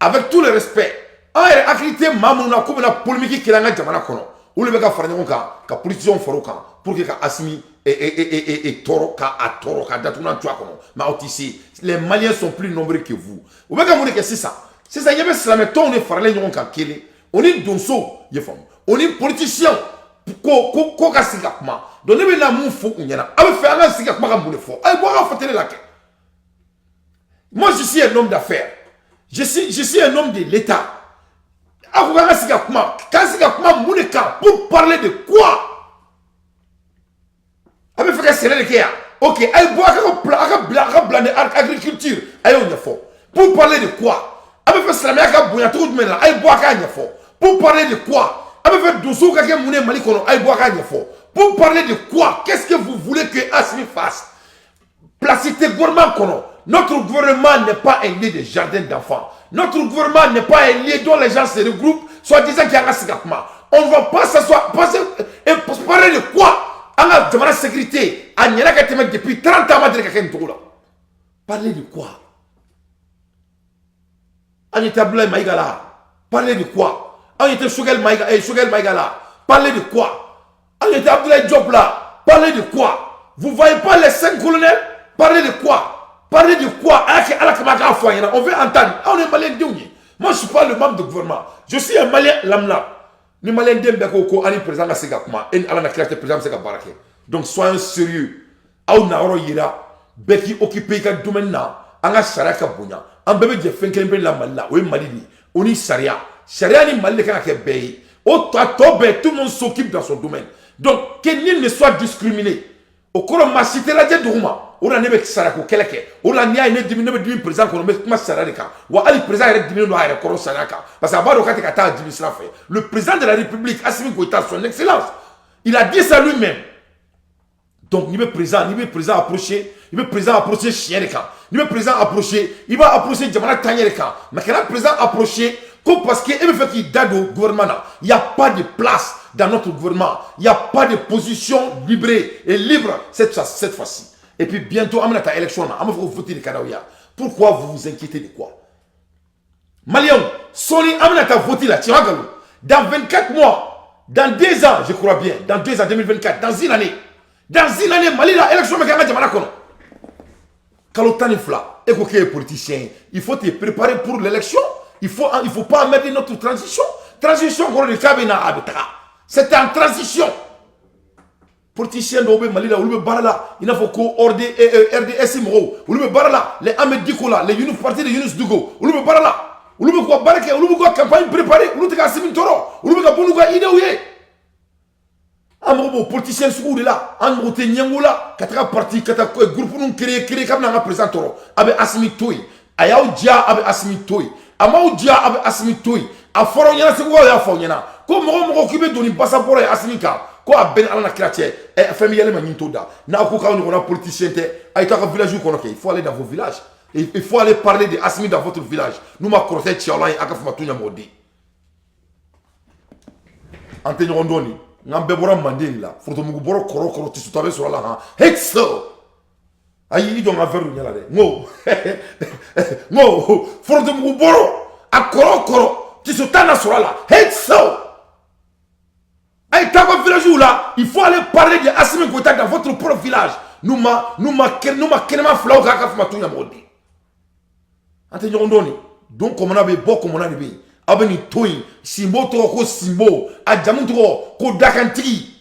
avec tout le respect, an yɛrɛ hakili tɛ maa minnu na k'u bɛna polémique kɛlɛ an ka jamana kɔnɔ, olu bɛ ka fara ɲɔgɔn kan ka politiciens fara o kan pour que ka Assimi tɔɔrɔ, ka a tɔɔrɔ, ka datugulan tu a kɔnɔ. Mais aw tɛ se. Les Maliens sont plus nombreux que vous. U bɛ ka mun de kɛ sisan? Sisan, ɲɛ bɛ silamɛtɔnw de faralen ɲɔgɔn kan kelen, o ni donsow ye faamu, o ni politiciens, ko ka sigi ka kuma. Donc ne bɛ na mun fɔ u ɲɛna? Aw bɛ fɛ an ka sigi ka kuma ka mun de fɔ? A ye bɔ a ka fɔ télé la kɛ. Moi, je suis un homme d'affaires, je suis un homme de l'État. Aw ko k'an ka sigi ka kuma, k'an sigi ka kuma mun de kan? Pour parler de quoi? A bɛ fɛ ka sɛnɛ de kɛ yan. Ok, a ye bɔ a ka bila, a ka bila ni agriculture, a y'o ɲɛfɔ. Pour parler de quoi? A bɛ fɛ silamɛya ka bonya cogo jumɛn na? A ye bɔ a k'a ɲɛfɔ. Pour parler de quoi? A bɛ fɛ donsow ka kɛ mun ye Mali kɔnɔ? A ye bɔ a k'a ɲɛfɔ. Pour parler de quoi? Qu'est-ce que vous voulez que Assimi fasse? Place tɛ gouvernement kɔnɔ. Notre gouvernement n'est pas un lieu de jardin d'enfants. Notre gouvernement n'est pas un lieu dont les gens se regroupent, soit disant qu'il y a un sigi ka kuma. On ne va pas s'asseoir passer et parler de quoi? An ka jamana sécurité a ɲɛna ka tɛmɛ depuis 30 ans, ma deli ka kɛ nin cogo la. Parler de quoi? An ɲɛ tɛ Abdoulaye Maïga la. Parler de quoi? An ɲɛ tɛ Choguel Maïga, Choguel Maïga la. Parler de quoi? An ɲɛ tɛ Abdoulaye Diop la. Parler de quoi? Vous voyez pas les cinq colonels? Parler de quoi? Parler de quoi? A y'a kɛ Ala kama, a k'a fɔ an ɲɛna. On veut entendre. Anw ye maliyɛn denw ye. Moi, je suis pas le membre du gouvernement, je suis un Malien lambda. Ni maliyɛn den bɛɛ ko ko an ni président ka se ka kuma, e ni Ala na kira tɛ, président bɛ se ka baara kɛ. Donc soyons sérieux. Aw nayɔrɔ yira, bɛɛ k'i occuper i ka domaine na. An ka sariya ka bonya. An bɛɛ bɛ jɛ fɛn kelen pe la Mali la, o ye Mali de ye, o ni sariya. Sariya ni Mali de kan ka kɛ bɛɛ ye. O tɔ a tɔ bɛɛ, tout le monde s'occupe dans son domaine. Donc que nul ne soit discriminé. O kɔrɔ, maa si tɛ lajɛ dugu ma. O la ne bɛ sarako kɛlɛ kɛ. O la n'i y'a ye ne dimi, ne bɛ dimi président kɔnɔ, n bɛ kuma sariya de kan. Wa hali président yɛrɛ diminen don a yɛrɛ kɔrɔ sariya kan, parce que a b'a dɔn k'a tɛ ka taa dimi sira fɛ. Le président de la République, Assimi Goïta, son excellence, il a dit ça lui-même. Donc n'i bɛ président approcher, i bɛ président approcher siɲɛ de kan. N'i bɛ président approcher, i b'a approcher jamana taaɲɛ de kan. Mais kana président approcher ko parce que e bɛ fɛ k'i da don gouvernement na. Il y a pas de place dans notre gouvernement, il y a pas de position libre et libre cette fois-ci. Et puis bientôt an bɛna taa élection na, an b'a fɔ ko vote de ka d'aw ye. Pourquoi vous vous inquiétez de quoi? Maliyɛnw, sɔɔni an bɛna taa vote la. Tiɲɛ nkalon, dans 24 mois, dans 2 ans, je crois bien, dans 2 ans, 2024, dans une année, dans une année, Mali la, élection bɛ kɛ an ka jamana kɔnɔ. Kalo 12, e ko k'e ye politicien ye, il faut te préparer pour l'élection. Il faut pas emmerder notre transition. Transition kɔrɔ de k'a bɛ na, a bɛ taga, c'est en transition. Politicien dɔw bɛ Mali la, olu bɛ baara la i n'a fɔ ko RD, RDS mɔgɔw, olu bɛ baara la, les Ahmed Dicko la, les Younous, parti de Younous Dicko, olu bɛ baara la, olu bɛ k'u ka baara kɛ, olu bɛ k'u ka campagne préparer, olu tɛ ka Assimi tɔɔrɔ, olu bɛ ka bɔ n'u ka idéew ye. An mago b'o politicien sugu de la. An mago tɛ ɲɛngo la ka taga parti, ka taa groupe ninnu créer k'a bɛna an ka président tɔɔrɔ. A bɛ Assimi to yen. A y'aw diya, a bɛ Assimi to yen. A m'aw diya, a bɛ Assimi to yen. A fɔra aw ɲɛna, Segukaw y'a fɔ aw ɲɛna ko mɔgɔ o mɔgɔ k'i bɛ don ni basabɔrɔ ye Assimi kan, ko a bɛɛ ni Ala na kira cɛ, ɛ fɛn bɛ yɛlɛ ma ɲin t'o da. N'aw ko k'aw ɲɔgɔnna politicien tɛ, a ye taa ka village kɔnɔ kɛ. Il faut aller dans vos villages, il faut aller parler de Assimi dans votre village. N'u ma kɔrɔtɛ ci aw la ye, a ka fama tu ɲɛmɔgɔ den. An tɛ ɲɔgɔn dɔn nin, nka an bɛɛ bɔra manden de la. Forotomugu bɔrɔ kɔrɔ kɔrɔ tisutɔ bɛ sɔrɔ a la han hekso. Ayi, i jɔ n ka verre ɲɛ la dɛ. N ko forotomugu bɔrɔ a kɔrɔ kɔrɔ tisutɔ na sɔrɔ a la hekso. A ye taa ka village la, il faut aller parler de Assimi Goïta dans votre propre village. N'u ma kɛnɛma filaw k'a ka fama tu ɲɛmɔgɔ den. An tɛ ɲɔgɔn dɔn nin don kɔmɔna bɛ yen, bɔ kɔmɔna de bɛ yen. Aw bɛ nin to yen. Sinbo tɔgɔ ko Sinbo, a jamu tɔgɔ ko Dakantigi.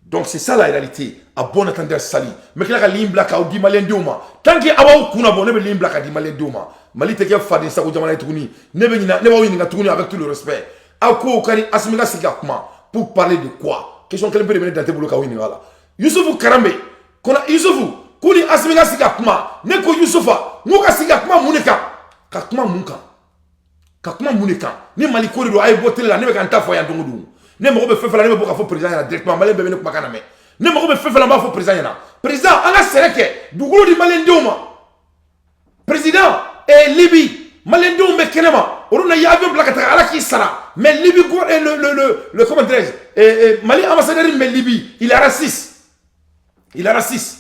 Donc c'est ça la réalité. À bon entendeur, salut. N bɛ tila ka ligne bila k'aw di maliyɛndenw ma. Tant que aw b'aw kun na bɔ, ne bɛ ligne bila ka di maliyɛndenw ma. Mali tɛ kɛ faden sago jamana ye tuguni. Ne bɛ ɲina, ne b'aw ɲininka tuguni, avec tout le respect, aw ko ka ni Assimi ka sigi ka kuma, pour parler de quoi? Question kelen pe de bɛ ne Dante bolo k'aw ɲininka a la. Yusufu Karambe kɔnɔ, Yusufu ko ni Assimi ka sigi ka kuma. Ne ko Yusufa, n ko ka sigi ka kuma mun de kan? Ka kuma mun kan? Ka kuma mun de kan? Ni Mali ko de don, a ye bɔ télé la. Ne bɛ ka n ta fɔ yan don o don. Ne mago bɛ fɛn fɛn la, ne bɛ bɔ k'a fɔ président ɲɛna directement. Maliyɛn bɛɛ bɛ ne kumakan na mɛn. Ne mago bɛ fɛn fɛn la, n b'a fɔ président ɲɛna: président, an ka sɛnɛ kɛ, dugukolo di maliyɛndenw ma. Président, Libi maliyɛndenw bɛ kɛnɛ ma, olu na ye avion bila ka taga, Ala k'i sara. Mais Libi ko le comment dirais-je, Mali ambassadeur min bɛ Libi, il est raciste, il est raciste.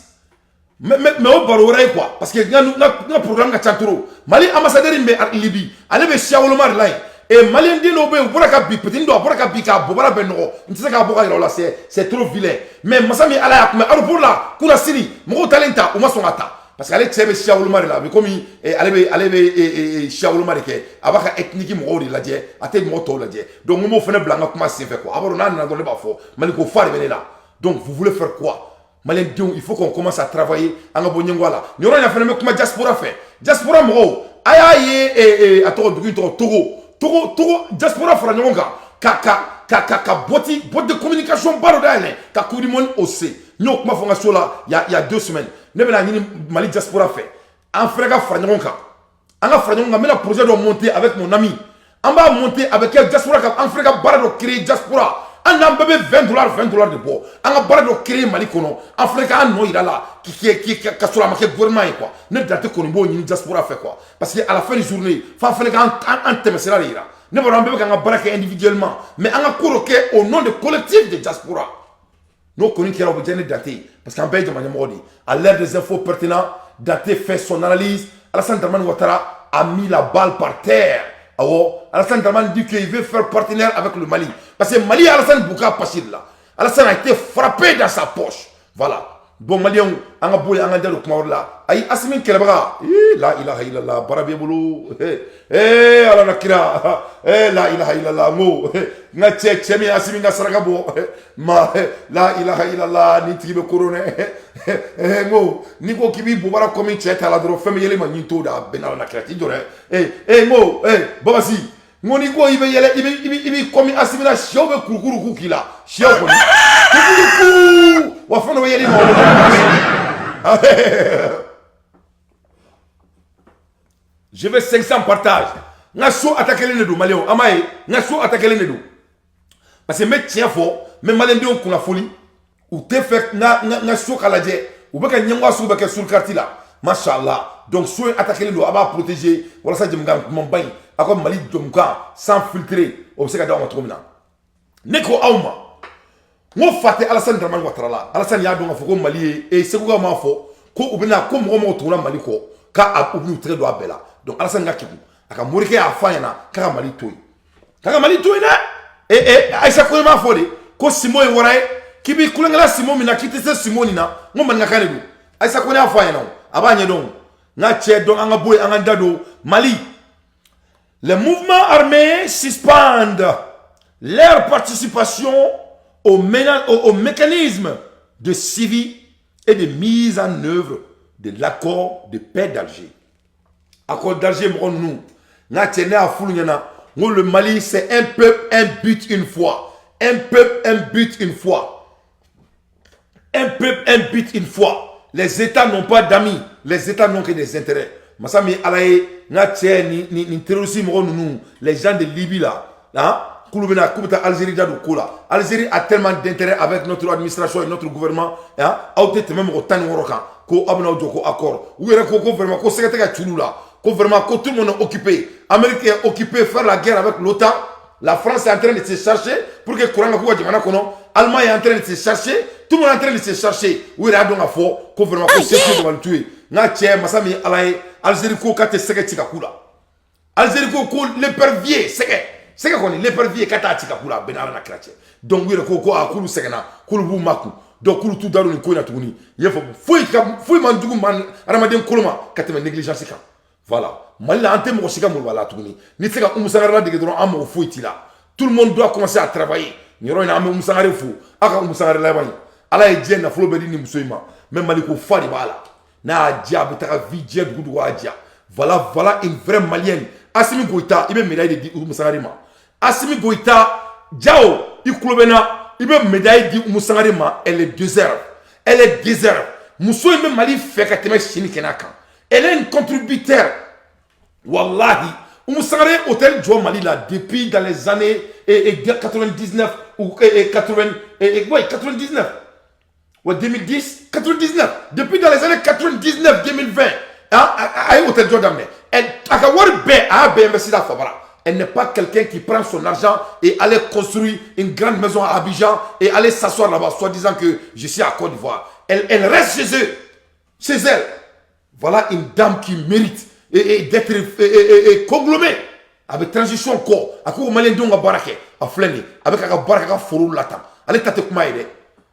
Mais o baro wɛrɛ ye quoi, parce que n ka programme ka ca trop. Mali ambassadeur min bɛ Libi, ale bɛ siya woloma de la yen. Et maliyɛn den dɔw bɛ yen, u bɔra ka bin, petit dɔ a bɔra ka bin k'a bobara bɛɛ nɔgɔ. N tɛ se k'a bɔ ka yira o la, c'est trop vilain. Mais masa min Ala y'a kunbɛ aéroport la kunna sini, mɔgɔw talen ta, u ma sɔn ka ta, parce que ale cɛ bɛ siya woloma de la. A bɛ komi ale bɛ siya woloma de kɛ, a b'a ka ethnique mɔgɔw de lajɛ, a tɛ mɔgɔ tɔw lajɛ. Donc n b'o fana bila n ka kuma senfɛ quoi. A b'a dɔn, n'a nana dɔrɔn, ne b'a fɔ Mali ko fa de bɛ ne la. Donc vous voulez faire quoi? Maliyɛndenw, il faut qu'on commence à travailler. An ka bɔ ɲɛngoya la nin yɔrɔ in na fana. N bɛ kuma diaspora fɛ. Diaspora mɔgɔw, a y'a ye, a tɔgɔ, dugu in tɔgɔ Togo, diaspora fara ɲɔgɔn kan ka boîte de communication ba dɔ dayɛlɛ ka Coupe du monde o se. N y'o kuma fɔ n ka so la il y a 2 semaines. Ne bɛna ɲini Mali diaspora fɛ, an fɛnɛ ka fara ɲɔgɔn kan, an ka fara ɲɔgɔn kan. N bɛna projet dɔ monter avec mon ami. An b'a monter avec diaspora ka, an fɛnɛ ka baara dɔ créer diaspora. An n'an bɛɛ bɛ 20 dollars, 20 dollars de bɔ, an ka baara dɔ créer Mali kɔnɔ. An fɛnɛ k'an nɔ yira la ka sɔrɔ a ma kɛ gouvernement ye quoi. Ne Dante kɔni b'o ɲini diaspora fɛ quoi, parce que à la fin de journée, f'an fɛnɛ k'an an tɛmɛsira de yira. Ne b'a dɔn, an bɛɛ bɛ k'an ka baara kɛ individuellement, mais an ka ko dɔ kɛ au nom de collectif de diaspora. N'o kɔni kɛra, o bɛ diya ne Dante ye, parce que an bɛɛ ye jama ɲɛmɔgɔ de ye. À l'ère des infos pertinents, Dante fait son analyse. Alassane Dramane Ouattara a mis la balle par terre. Awɔ, Alassane Dramane dit qu'il veut faire partenaire avec le Mali, parce que Mali, Alassane Bouka Pachir là, Alassane a été frappé dans sa poche. Voilà. Bon, maliyɛnw, an ka bɔ yen, an ka da don kuma wɛrɛ la. Ayi, Asimi kɛlɛbaga, ee, la ilaha illallah, baara b'e bolo. Ee, Ala na kira, ee, la ilaha illallah. N ko n ka cɛ, cɛ min Asimi ka saraka bɔ ma, la ilaha illallah, nin tigi bɛ kodɔn dɛ. N ko n'i ko k'i b'i bobara komi cɛ ta la dɔrɔn, fɛn bɛ yɛlɛ ma ɲin t'o da. A bɛɛ n'Ala na kira t'i jɔ dɛ. Ee, ee, n ko ee, Babasi, n ko n'i ko i bɛ yɛlɛ, i bɛ komi Asimi la, sɛw bɛ kurukuru k'i la, sɛw kɔni kukuruku wa, fɛn dɔ bɛ. yeli ma. Je veux 500 partages. N ka so attaqué de don, maliyɛnw, an b'a ye, n ka so attaqué de don parce que n bɛ tiɲɛ fɔ, n bɛ maliyɛndenw kunnafoni. U tɛ fɛ n ka so ka lajɛ, u bɛ ka ɲɛmɔgɔ sugu bɛɛ kɛ sur carte la. Mashallah. Donc so in attaqué don, a b'a protéger walasa jamukan kumaba in, aw ka Mali jamukan sans filtre, o bɛ se ka d'aw ma cogo min na. Ne ko aw ma, n ko fa tɛ Alassane Dramane Ouattara la. Alassane y'a dɔn k'a fɔ ko Mali ye e Segukaw m'a fɔ ko u bɛna ko mɔgɔ mɔgɔ tuguna Mali kɔ, k'a u b'u tɛgɛ don a bɛɛ la. Donc Alassane ka kegun, a ka morikɛ y'a fɔ a ɲɛna k'a ka Mali to yen, k'a ka Mali to yen dɛ. E Ayisa Kone m'a fɔ de ko Simo ye wara ye, k'i b'i kulonkɛla Simo min na, k'i tɛ se Simo nin na. N ko maninkakan de don. Ayisa Kone y'a fɔ a ɲɛna, o a b'a ɲɛdɔn. N ka cɛ dɔn, an ka bɔ yen, an ka da don Mali. Les mouvements armés suspendent leur participation au mécanisme de suivi et de mise en œuvre de l'accord de paix d'Alger. Accord d'Alger, mɔgɔ ninnu, n ka cɛ, ne y'a f'olu ɲɛna, n ko le Mali, c'est un peuple, un but, une foi. Un peuple, un but, une foi. Un peuple, un but, une foi. Les États n'ont pas d'amis, les États n'ont que des intérêts. Masa min Ala ye, n ka cɛ, ni terroriste mɔgɔ ninnu, les gens de Libye là, hein, k'olu bɛna k'u bɛ taa Algérie da don ko la. Algérie a tellement d'intérêt avec notre administration et notre gouvernement, hein, aw tɛ tɛmɛ mɔgɔ 16 kan ko aw bɛna aw jɔ ko accord. U yɛrɛ ko ko vraiment ko sɛgɛ tɛ ka ci olu la, ko vraiment ko tout le monde est occupé. Amérique est occupé faire la guerre avec l'OTAN. La France est en train de se chercher pour que courant ka k'u ka jamana kɔnɔ. Allemagne est en train de se chercher. Tout le monde est en train de se chercher. U yɛrɛ y'a dɔn k'a fɔ ko vraiment ko se tɛ dabali tu ye. N ka cɛ, masa min Ala ye, Algérie ko k'a tɛ sɛgɛ ci ka k'u la. Algérie ko ko l'épervier, sɛgɛ sɛgɛ kɔni, l'épervier, k'a t'a ci ka k'u la. A bɛɛ ni Ala n'a kira cɛ. Donc u yɛrɛ ko ko aa, k'olu sɛgɛnna, k'olu b'u makun, donc k'olu t'u da don nin ko in na tuguni. I y'a faamu, foyi ka foyi man jugu man hadamaden kolo ma ka tɛmɛ négligence kan. Voilà, Mali la, an tɛ mɔgɔ si ka maloya la tuguni. N'i tɛ se ka Umu Sangare ladege dɔrɔn, an mago foyi t'i la. Tout le monde doit commencer à travailler. Nin yɔrɔ in na, an bɛ Umu Sangare fo. Aw ka Umu Sangare laban ye, Ala ye diɲɛ nafolo bɛɛ di nin muso in ma, mais Mali ko fa de b'a la. N'a y'a diya, a bɛ taga vi diɲɛ dugu dugu, a diya. Voilà, voilà une vraie Malienne. Assimi Goïta, i bɛ médaille de di Umu Sangare ma. Assimi Goïta Jao, i kulo bɛ n na, i bɛ médaille di Umu Sangare ma. Elle le déserve, elle le déserve. Muso in bɛ Mali fɛ ka tɛmɛ sini kɛnɛ kan. Elle est une contributeur. Wallahi, Oumou Sangaré hôtel jɔ Mali la depuis dans les années 99 ou 80 ouais, 99, ouais, 2010, 99, depuis dans les années 99, 2020, hein, a ye hôtel jɔ daminɛ. Elle a ka wari bɛɛ, a y'a bɛɛ investi la Fabara. Elle n'est pas quelqu'un qui prend son argent et aller construire une grande maison à Abidjan et aller s'asseoir là-bas, soi-disant que je suis à Côte d'Ivoire. Elle, elle reste chez eux, chez elle. Voilà une dame qui mérite et d'être et conglomée avec transition kɔ. A ko maliyɛndenw ka baara kɛ, a filɛ nin ye, a bɛ k'a ka baara kɛ, a ka foro la tan. Ale ta tɛ kuma ye dɛ.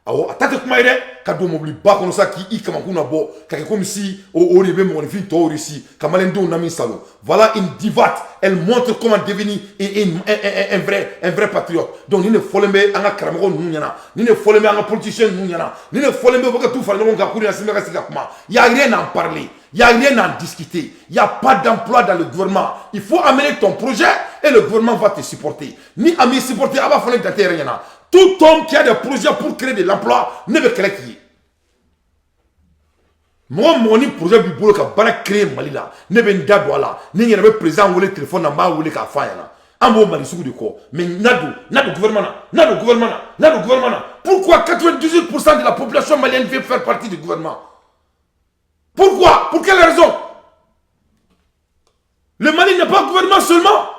Awɔ, a ta tɛ kuma ye dɛ. Ka don mobiliba kɔnɔ sa, k'i kamankun na bɔ ka kɛ comme si o de bɛ mɔgɔninfin tɔw réussi ka maliyɛndenw nami salo. Voilà une divate. Elle montre comment devenir un vrai patriote. Donc nin de fɔlen bɛ an ka karamɔgɔ ninnu ɲɛna, nin de fɔlen bɛ an ka politiciens ninnu ɲɛna, nin de fɔlen bɛ u bɛ ka t'u fara ɲɔgɔn kan pour Assimi ka sigi ka kuma. Y a rien à en parler. Il n'y a rien à en discuter. Il n'y a pas d'emploi dans le gouvernement. Il faut amener ton projet et le gouvernement va te supporter. Ni ami supporter, a b'a fɔ ne dante yɛrɛ ɲɛna. Tout homme qui a des projets pour créer de l'emploi, ne bɛ kɛlɛ k'i ye. Mɔgɔ mɔgɔ ni projet b'i bolo ka baara créer Mali la, ne bɛ n da don a la. Ni n yɛrɛ bɛ président wele téléphone na, n b'a wele k'a fɔ a ɲɛna. An b'o Mali sugu de kɔ. Mais n'a don gouvernement na, n'a don gouvernement na, n'a don gouvernement na. Pourquoi 98% de la population malienne veut faire partie du gouvernement? Pourquoi? Pour quelle raison? Le Mali n'est pas gouvernement seulement.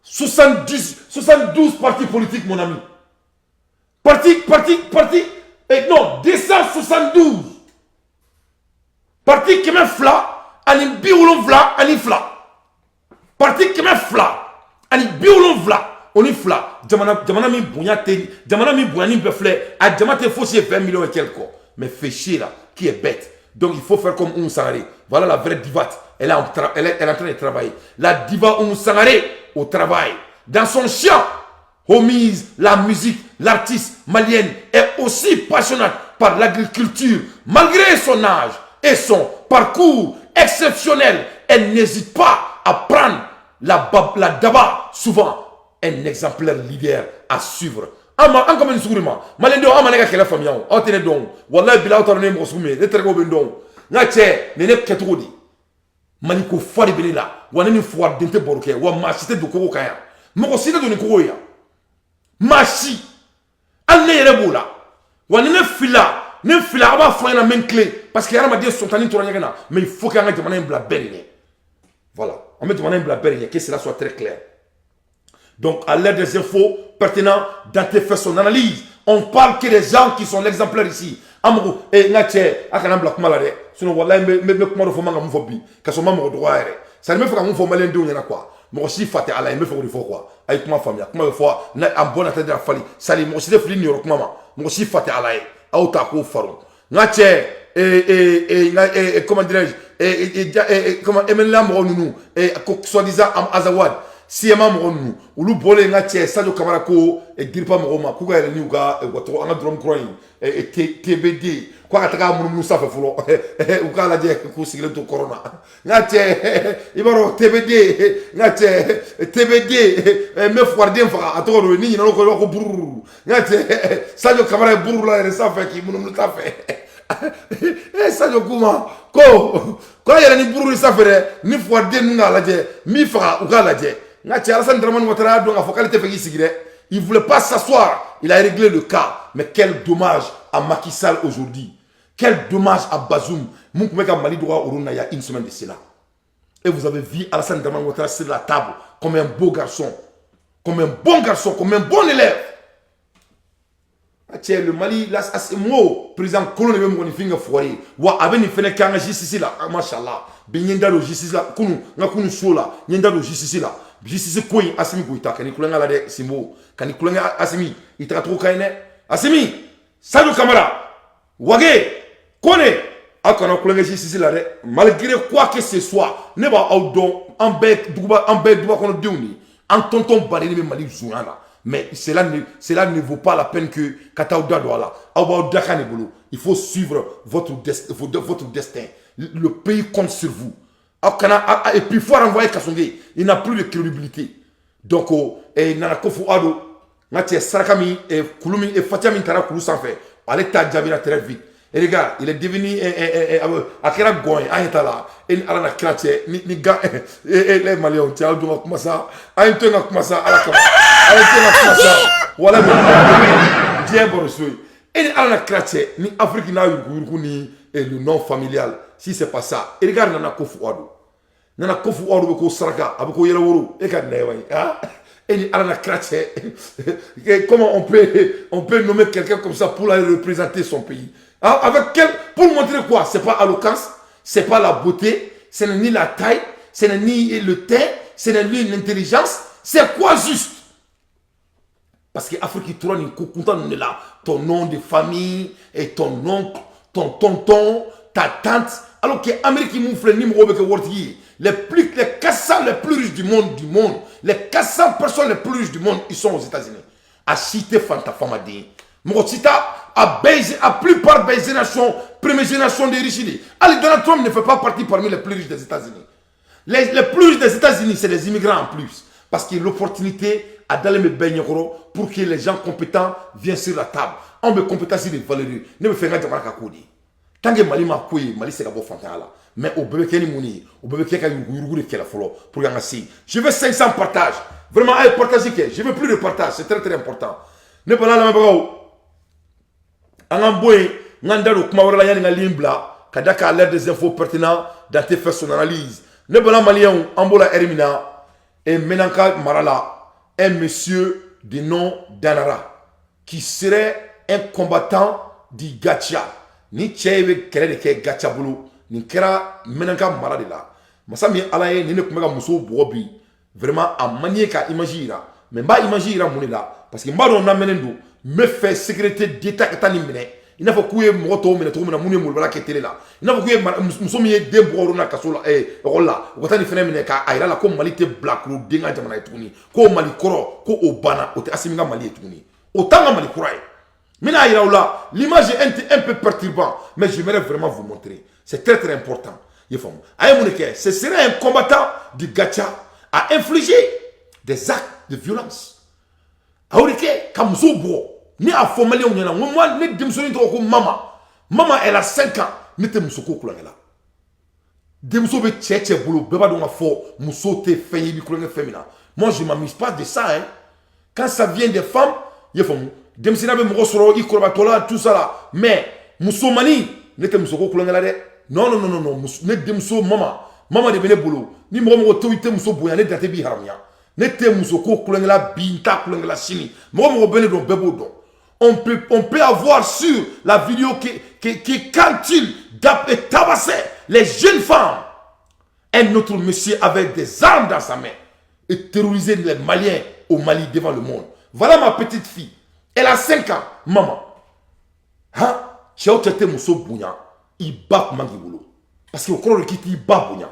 70, 72 partis politiques, mon ami. Parti, parti, parti. Et non, 272. Parti 272. Parti 272. Jamana, jamana min bonya tɛ, jamana min bonya ni bɛɛ filɛ, a jama tɛ fosi ye 20 millions et quelques quoi. Mais fait chier là, qui est bête. Donc il faut faire comme Oumou Sangaré. Voilà la vraie divate. Elle est en train de travailler. La diva Oumou Sangaré au travail. Dans son champ, Homies, la musique, l'artiste malienne est aussi passionnante par l'agriculture. Malgré son âge et son parcours exceptionnel, elle n'hésite pas à prendre la daba, souvent un exemplaire leader à suivre. An ma an ka nin sugu de ma. Maliyɛndenw, an ma ne ka kɛlɛ faamuya o. Aw tɛ ne dɔn, walayi bila. Aw t'a dɔn ne ye mɔgɔ sugu min ye. Ne terikɛw bɛ n dɔn. N ka cɛ, nin ne kɛcogo di? Mali ko fa de bɛ ne la wa. Ne ni fugariden tɛ baro kɛ wa. Maa si tɛ don kogo kan yan. Mɔgɔ si tɛ don ni kogo ye yan, maa si, hali ne yɛrɛ b'o la wa. Ni ne filila, ne filila, a b'a fɔ n ɲɛna, n bɛ n tilen, parce que hadamaden sɔntani tora ɲɛgɛn na. Mais il faut que an ka jamana in bila bɛɛ de ɲɛ. Voilà, an bɛ jamana in bila bɛɛ de ɲɛ, que cela soit très clair. Donc, à l'aide des infos pertinentes, Dante fait son analyse. On parle que des gens qui sont l'exemplaire ici. An mago n ka cɛ, a kana bila kuma la dɛ, sinon walayi n bɛ kuma dɔ fɔ, n man ka mun fɔ bi, ka sɔrɔ n ma mɔgɔ dɔgɔya yɛrɛ. C'est à dire, n bɛ fɛ ka mun fɔ maliyɛn denw ɲɛna quoi? Mɔgɔ si fa tɛ Ala ye. N bɛ fɛ k'o de fɔ quoi. A ye kuma faamuya, kuma bɛ fɔ n'a en bon entendeur. Fali sali, mɔgɔ si tɛ fili nin yɔrɔ kuma ma. Mɔgɔ si fa tɛ Ala ye. Aw ta k'o faro. N ka cɛ, n ka, comment dirais-je, comment, MNLA mɔgɔ ninnu, ko soi-disant Azawad, CMA mɔgɔ ninnu, olu bɔlen. N ka cɛ, Sadio Kamara ko DIRPA mɔgɔw ma k'u ka yɛlɛ n'u ka u ka tɔgɔ, an ka drone kura in TBD, ko a ka taga munumunu sanfɛ fɔlɔ, u k'a lajɛ k'u sigilen to kɔrɔ na. N ka cɛ, i b'a dɔn TBD, n ka cɛ, TBD, n bɛ fugariden faga, a tɔgɔ don ni ɲinɛ o kɔ, i b'a ko bururu. N ka cɛ, Sadio Kamara ye bururu la yɛrɛ sanfɛ k'i munumunu sanfɛ. Sadio k'u ma ko a yɛrɛ ni bururu sanfɛ dɛ, ni fugariden ninnu k'a lajɛ n b'i faga, u k'a lajɛ. N ka cɛ, Alassane Dramane Ouattara y'a dɔn k'a fɔ k'ale tɛ fɛ k'i sigi dɛ. Il voulait pas s'asseoir, il a réglé le cas. Mais quel dommage à Macky Sall aujourd'hui, quel dommage à Bazoum. Mun tun bɛ ka Mali dɔgɔya olu na il y a une semaine de cela? Et vous avez vu Alassane Dramane Ouattara sur la table comme un beau garçon, comme un bon garçon, comme un bon élève. Cɛ, le Mali la, mo président kolon de bɛ mɔgɔninfin kɛ fugari ye wa. A bɛ nin fɛnɛ kɛ an ka justice la. Mashallah, bi n ye n da don justice la kunu, n ka kunu so la, n ye n da don justice la. Justice ko in, Asimi Goïta, ka n'i kulonkɛ la dɛ. Sinbo, ka n'i kulonkɛ. Asimi, i tagacogo ka ɲi dɛ. Asimi, Sadio Kamara, Wage, Kone, aw kana kulonkɛ justice la dɛ. Malgré quoi que ce soit, ne b'a aw dɔn, an bɛɛ duguba, an bɛɛ ye duba kɔnɔdenw de ye. An tɔntɔn baden bɛ Mali zonya la, mais cela ne vaut pas la peine que ka taa aw da don a la. Aw b'aw dakan de bolo. Il faut suivre votre destin. Le pays compte sur vous. Aw kana. Et puis il faut renvoyer Kassogué, il n'a plus de crédibilité. Donc Nana Akufo Addo, n ka cɛ, saraka min, kulu min, fatiya min taara kulu sanfɛ, ale ta jaabira très vite. Et regarde, il est devenu, a kɛra gɔn ye. An ye ta la, e ni Ala na kira cɛ, ni gan les Maliens cɛ, aw dun ka kuma sa. An ye to yen ka kuma sa, Ala kama, an ye to yen ka kuma sa. Wala diɲɛ baro so ye. E ni Ala na kira cɛ, ni Afrique n'a yuruguyurugu ni le nom familial, si c'est pas ça. Et regarde Nana Akufo Addo, Nana Akufo Addo bɛ ko saraka, a bɛ ko yɛlɛworo. E ka nɛgɛ wa ye, ah, e ni Ala na kira cɛ, comment on peut nommer quelqu'un comme ça pour aller représenter son pays, hein? Avec quel, pour montrer quoi? C'est pas l'éloquence, c'est pas la beauté, ce n'est ni la taille, ce n'est ni le teint, ce n'est ni l'intelligence. C'est quoi juste? Parce que Afrique tora nin ko kuntan ninnu de la. Ton nom de famille et ton oncle, ton tonton, ta tante. Alors que Amérique mun filɛ ni mɔgɔw bɛ kɛ waritigi ye, les 400 les plus riches du monde, les 400 personnes les plus riches du monde, ils sont aux États-Unis. A si tɛ fanta famaden ye. Mɔgɔ si t'a a bɛɛ, a plupart bɛɛ génération, première génération des riches de. Hali Donald Trump ne fait pas partie parmi les plus riches des États-Unis. Les plus riches des États-Unis, c'est des immigrants en plus, parce que l'opportunité a dalen bɛ bɛɛ ɲɛkɔrɔ pour que les gens compétents viennent sur la table. Anw bɛ compétence de valeur. Ne bɛ fɛ n ka jamana ka k'o de ye. Tant que Mali ma ko ye, Mali tɛ se ka bɔ fantanya la. Mais o bɛɛ bɛ kɛ ni mun ye? O bɛɛ bɛ kɛ ka yuruguyurugu de kɛlɛ fɔlɔ pour que an ka se. Je veux 500 partages. Vraiment, a ye partage kɛ. Je veux plus de partage, c'est très très important. Ne bala lamɛnbagaw, an k'an bɔ yen, n k'an da don kuma wɛrɛ la yanni n ka ligne bila, ka da k'a l'heure des infos pertinents, Dante fait son analyse. Ne bala maliyɛnw, an b'o la heure min na, et Menaka mara la, un monsieur de nom Danara qui serait un combattant du Gatia, ni cɛ bɛ kɛlɛ de kɛ Gatia bolo. Nin kɛra Menaka mara de la. Masa min Ala ye, nin de tun bɛ ka musow bugɔ bi. Vraiment, a man ye ka image yira, mais n b'a image yira mun de la? Parce que n b'a dɔn lamɛnnen don. N bɛ fɛ sécurité d'État ka taa nin minɛ, i n'a fɔ k'u ye mɔgɔ tɔw minɛ cogo min na, minnu ye molobala kɛ télé la, i n'a fɔ k'u ye muso min ye den bugɔ na kaso la, ekɔli la, u ka taa nin fɛnɛ minɛ k'a yira la ko Mali tɛ bilakoro den ka jamana ye tuguni, ko Mali kɔrɔ ko o banna, o tɛ Asimi ka Mali ye tuguni, o t'an ka Mali kura ye. N bɛna yira u la. L'image est un peu perturbant, mais j'aimerais vraiment vous montrer, c'est très très important. I ye faamu? A ye mun de kɛ? Ce serait un combattant du Gatia, a infligé des actes de violence. A y'o de kɛ ka muso bugɔ. Ne y'a fɔ maliyɛnw ɲɛna, n ko moi, ne denmusonin tɔgɔ ko Mama. Mama, elle a 5 ans. Ne tɛ muso ko kulonkɛ la. Denmuso bɛ cɛ cɛ bolo, bɛɛ b'a dɔn k'a fɔ muso tɛ fɛn ye i bɛ kulonkɛ fɛn min na. Moi, je m'amuse pas de ça, hein. Quand ça vient des femmes, i y'a faamu, denmisɛnninya bɛ mɔgɔ sɔrɔ i kɔrɔbatɔla, tout ça là, mais musomanin, ne tɛ muso ko kulonkɛ la dɛ. Non, non, non, non, ne denmuso Mama, Mama de bɛ ne bolo. Ni mɔgɔ mɔgɔ to i tɛ muso bonya, ne date b'i haramuya. Ne tɛ muso ko kulonkɛ la bi, n t'a kulonkɛ la sini. Mɔgɔ mɔgɔ bɛ ne dɔn, bɛɛ b'o dɔn. On peut avoir sur la vidéo que quand il tabassait les jeunes femmes, un autre monsieur avec des armes dans sa main et terrorisait les Maliens au Mali devant le monde. Voilà ma petite fille. Elle a 5 ans, maman. Hein? Cɛw cɛ tɛ muso bonya, i ba tun man k'i bolo. Parce que o kɔrɔ de k'i t'i ba bonya.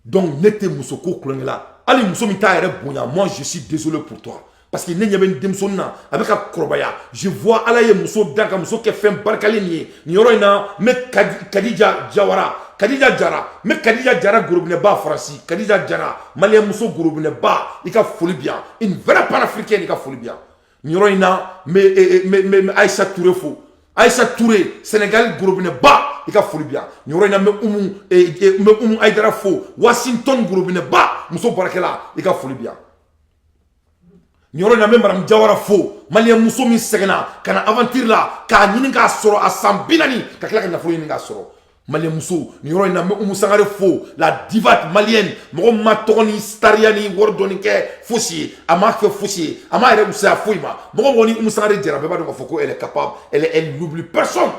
Donc ne tɛ muso ko kulonkɛ la. Hali muso min t'a yɛrɛ bonya, moi, je suis désolé pour toi. Parce que ne ɲɛ bɛ n denmusonin na, a bɛ ka kɔrɔbaya. Je vois Ala ye muso dan ka muso kɛ fɛn barikalen nin ye. Nin yɔrɔ in na, n bɛ Kadija Jawara, Kadija Jara, n bɛ Kadija Jara gorobinɛba Faransi, Kadija Jara, maliyɛn muso gorobinɛba, i ka foli bi yan. Une vraie panafricaine, i ka foli bi yan. Nin yɔrɔ in na, n bɛ Ayisa Ture fo. Ayisa Ture, Sénégal gorobinɛba, i ka foli bi yan. Nin yɔrɔ in na, n bɛ Umu Ayidara fo, Washington gorobinɛba, muso baarakɛla, i ka foli bi yan. Nin yɔrɔ in na, n bɛ Madame Jawara fo, maliyɛn muso min sɛgɛnna ka na aventure la k'a ɲini k'a sɔrɔ a san 40, ka tila ka nafolo ɲini k'a sɔrɔ. Maliyɛn muso, nin yɔrɔ in na, n bɛ Umu Sangare fo, la diva malienne. Mɔgɔ min ma tɔgɔ ni stariya ni wari dɔɔni kɛ fosi ye, a m'a kɛ fosi ye, a m'a yɛrɛ wusaya foyi ma. Mɔgɔ mɔgɔ ni Umu Sangare jɛra, bɛɛ b'a dɔn k'a fɔ ko elle est capable, elle n'oublie personne.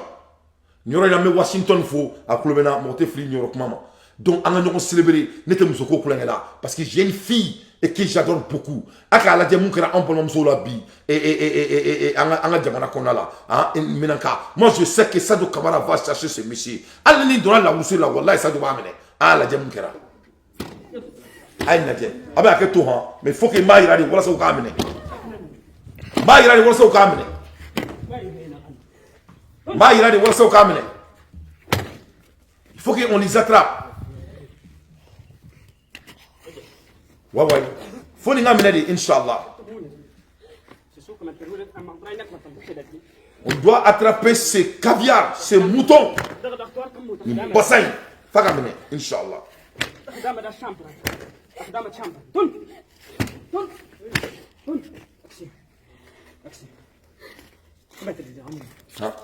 Nin yɔrɔ in na, n bɛ Washington fo, a tulo bɛ n na, mɔgɔ tɛ fili nin yɔrɔ kuma ma. Donc an ka ɲɔgɔn célébrer. Ne tɛ muso ko kulonkɛ la parce que j'ai une fille et que j'adore beaucoup. A k'a lajɛ mun kɛra an balimamusow la bi an ka jamana kɔnɔna la, ah, Minanka. Moi, je sais que Sadio Kamara va chercher ce monsieur. Hali ni donna lawurusi la, wallahi, Sadio b'a minɛ. A y'a lajɛ mun kɛra, a ye lajɛ, a bɛ hakɛ to han, mais il faut que n b'a yira de walasa u k'a minɛ. N b'a yira de walasa u k'a minɛ. N b'a yira de walasa u k'a minɛ. Il faut qu'on les attrape. Ouais. Fo nin ka minɛ de, inchallah. On doit attraper ces caviars, ces moutons. Nin basa in, f'a ka minɛ, inchallah. Ah.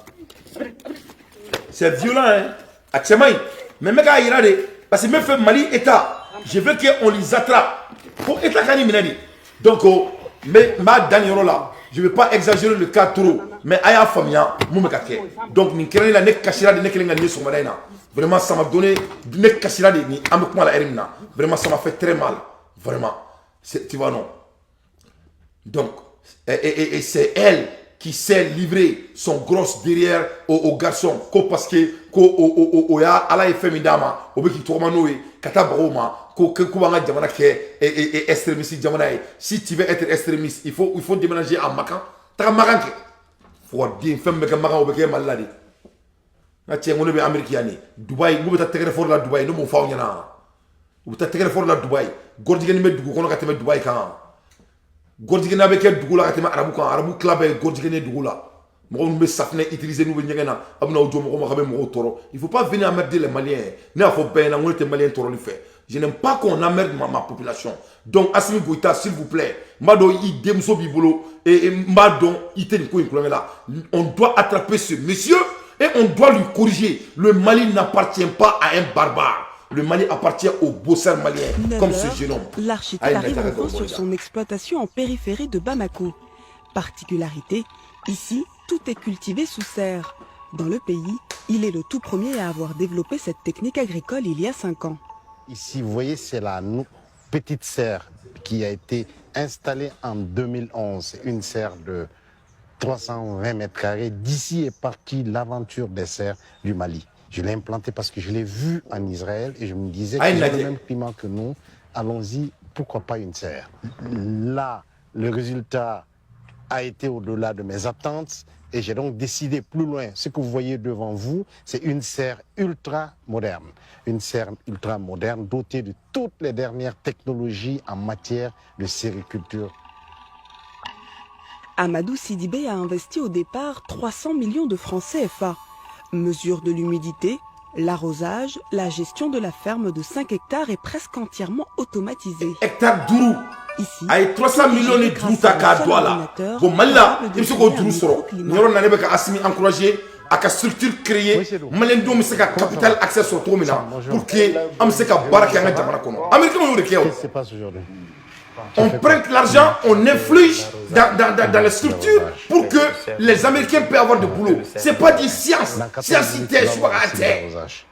C'est violent, hein. A cɛ man ɲi. Mais n bɛ k'a yira de parce que n bɛ fɛ Mali État, je veux qu'on les attrape. Fo État ka nin minɛ de. Donc n bɛ n b'a dan nin yɔrɔ la. Je vais pas exagérer le cas trop, mais a y'a faamuya mun bɛ ka kɛ. Donc nin kɛra ne la, ne kasira de, ne kelen ka nin ye sɔgɔmada in na. Vraiment, ça m'a donné, ne kasira de ni an bɛ kuma la heure min na. Vraiment, ça m'a fait très mal. Vraiment. Tu vois, non. Donc, et c'est elle qui s'est livré son grosse derrière au garçon ko parce que ko o y'a Ala ye fɛn min d'a ma, o bɛ k'i tɔgɔma n'o ye ka taa baga o ma, ko b'an ka jamana kɛ extrémiste jamana ye. Si tu veux être extrémiste, il faut déménager à Makan, taga Makan kɛ. Fo den fɛn bɛ kɛ Makan, o bɛ kɛ Mali la de. N ka cɛ, n ko ne bɛ Amérique yan de, Dubaï, n ko bɛ taa tɛgɛrɛ fɔlɔ la Dubaï. Ne m'o fɔ aw ɲɛna, u bɛ taa tɛgɛrɛ fɔlɔ la Dubaï. Gɔrijigɛni bɛ dugu kɔnɔ ka tɛmɛ Dubaï kan. Gɔrijigɛnna bɛ kɛ dugu la ka tɛmɛ arabu kan. Arabu tila bɛɛ ye gɔrijigɛni ye dugu la. Mɔgɔ minnu bɛ safinɛ utiliser, n'u bɛ ɲɛgɛn na, a bɛ n'aw jɔ mɔgɔ ma k'a bɛ mɔgɔw tɔɔrɔ. Il faut pas venir emmerder les Maliens. Ne y'a fɔ bɛɛ ɲɛna, n ko ne tɛ malien tɔɔrɔli fɛ. Je n'aime pas qu'on emmerde ma population. Donc Assimi Goïta, s'il vous plaît, n b'a dɔn i denmuso b'i bolo et n b'a dɔn i tɛ nin ko in kulonkɛ la. On doit attraper ce monsieur et on doit lui corriger. Le Mali n'appartient pas à un barbare. Le Mali appartient aux bosseurs maliens, comme ce jeune homme. L'architecte arrive enfin sur son exploitation en périphérie de Bamako. Particularité, ici, tout est cultivé sous serre. Dans le pays, il est le tout premier à avoir développé cette technique agricole il y a 5 ans. Ici, vous voyez, c'est la petite serre qui a été installée en 2011. Une serre de 320 mètres carrés. D'ici est partie l'aventure des serres du Mali. Je l'ai implanté parce que je l'ai vu en Israël et je me disais qu'ils ont le même climat que nous. Allons-y, pourquoi pas une serre? Là, le résultat a été au-delà de mes attentes. Et j'ai donc décidé plus loin, ce que vous voyez devant vous, c'est une serre ultra moderne. Une serre ultra moderne dotée de toutes les dernières technologies en matière de sériculture. Amadou Sidibé a investi au départ 300 millions de francs CFA. Mesure de l'humidité, l'arrosage, la gestion de la ferme de 5 hectares est presque entièrement automatisée. Hectare duuru. Ici, a ye 300 millions ni juru ta k'a don a la. Bon, Mali la, i bɛ se k'o juru sɔrɔ nin yɔrɔ na. Ne bɛ ka Assimi encourager a ka structure créer, maliyɛndenw bɛ se ka capital accès sɔrɔ cogo min na, pour que an bɛ se ka baara kɛ an ka jamana kɔnɔ. Américains y'o de kɛ o. Qu'est-ce qui se passe aujourd'hui? On prête l'argent, on inflige dans les structures pour que les Américains puissent avoir de boulot. C'est pas du science. Dans Science, 14 minutes, tɛ nous allons subaga lancer tɛ. l'arrosage.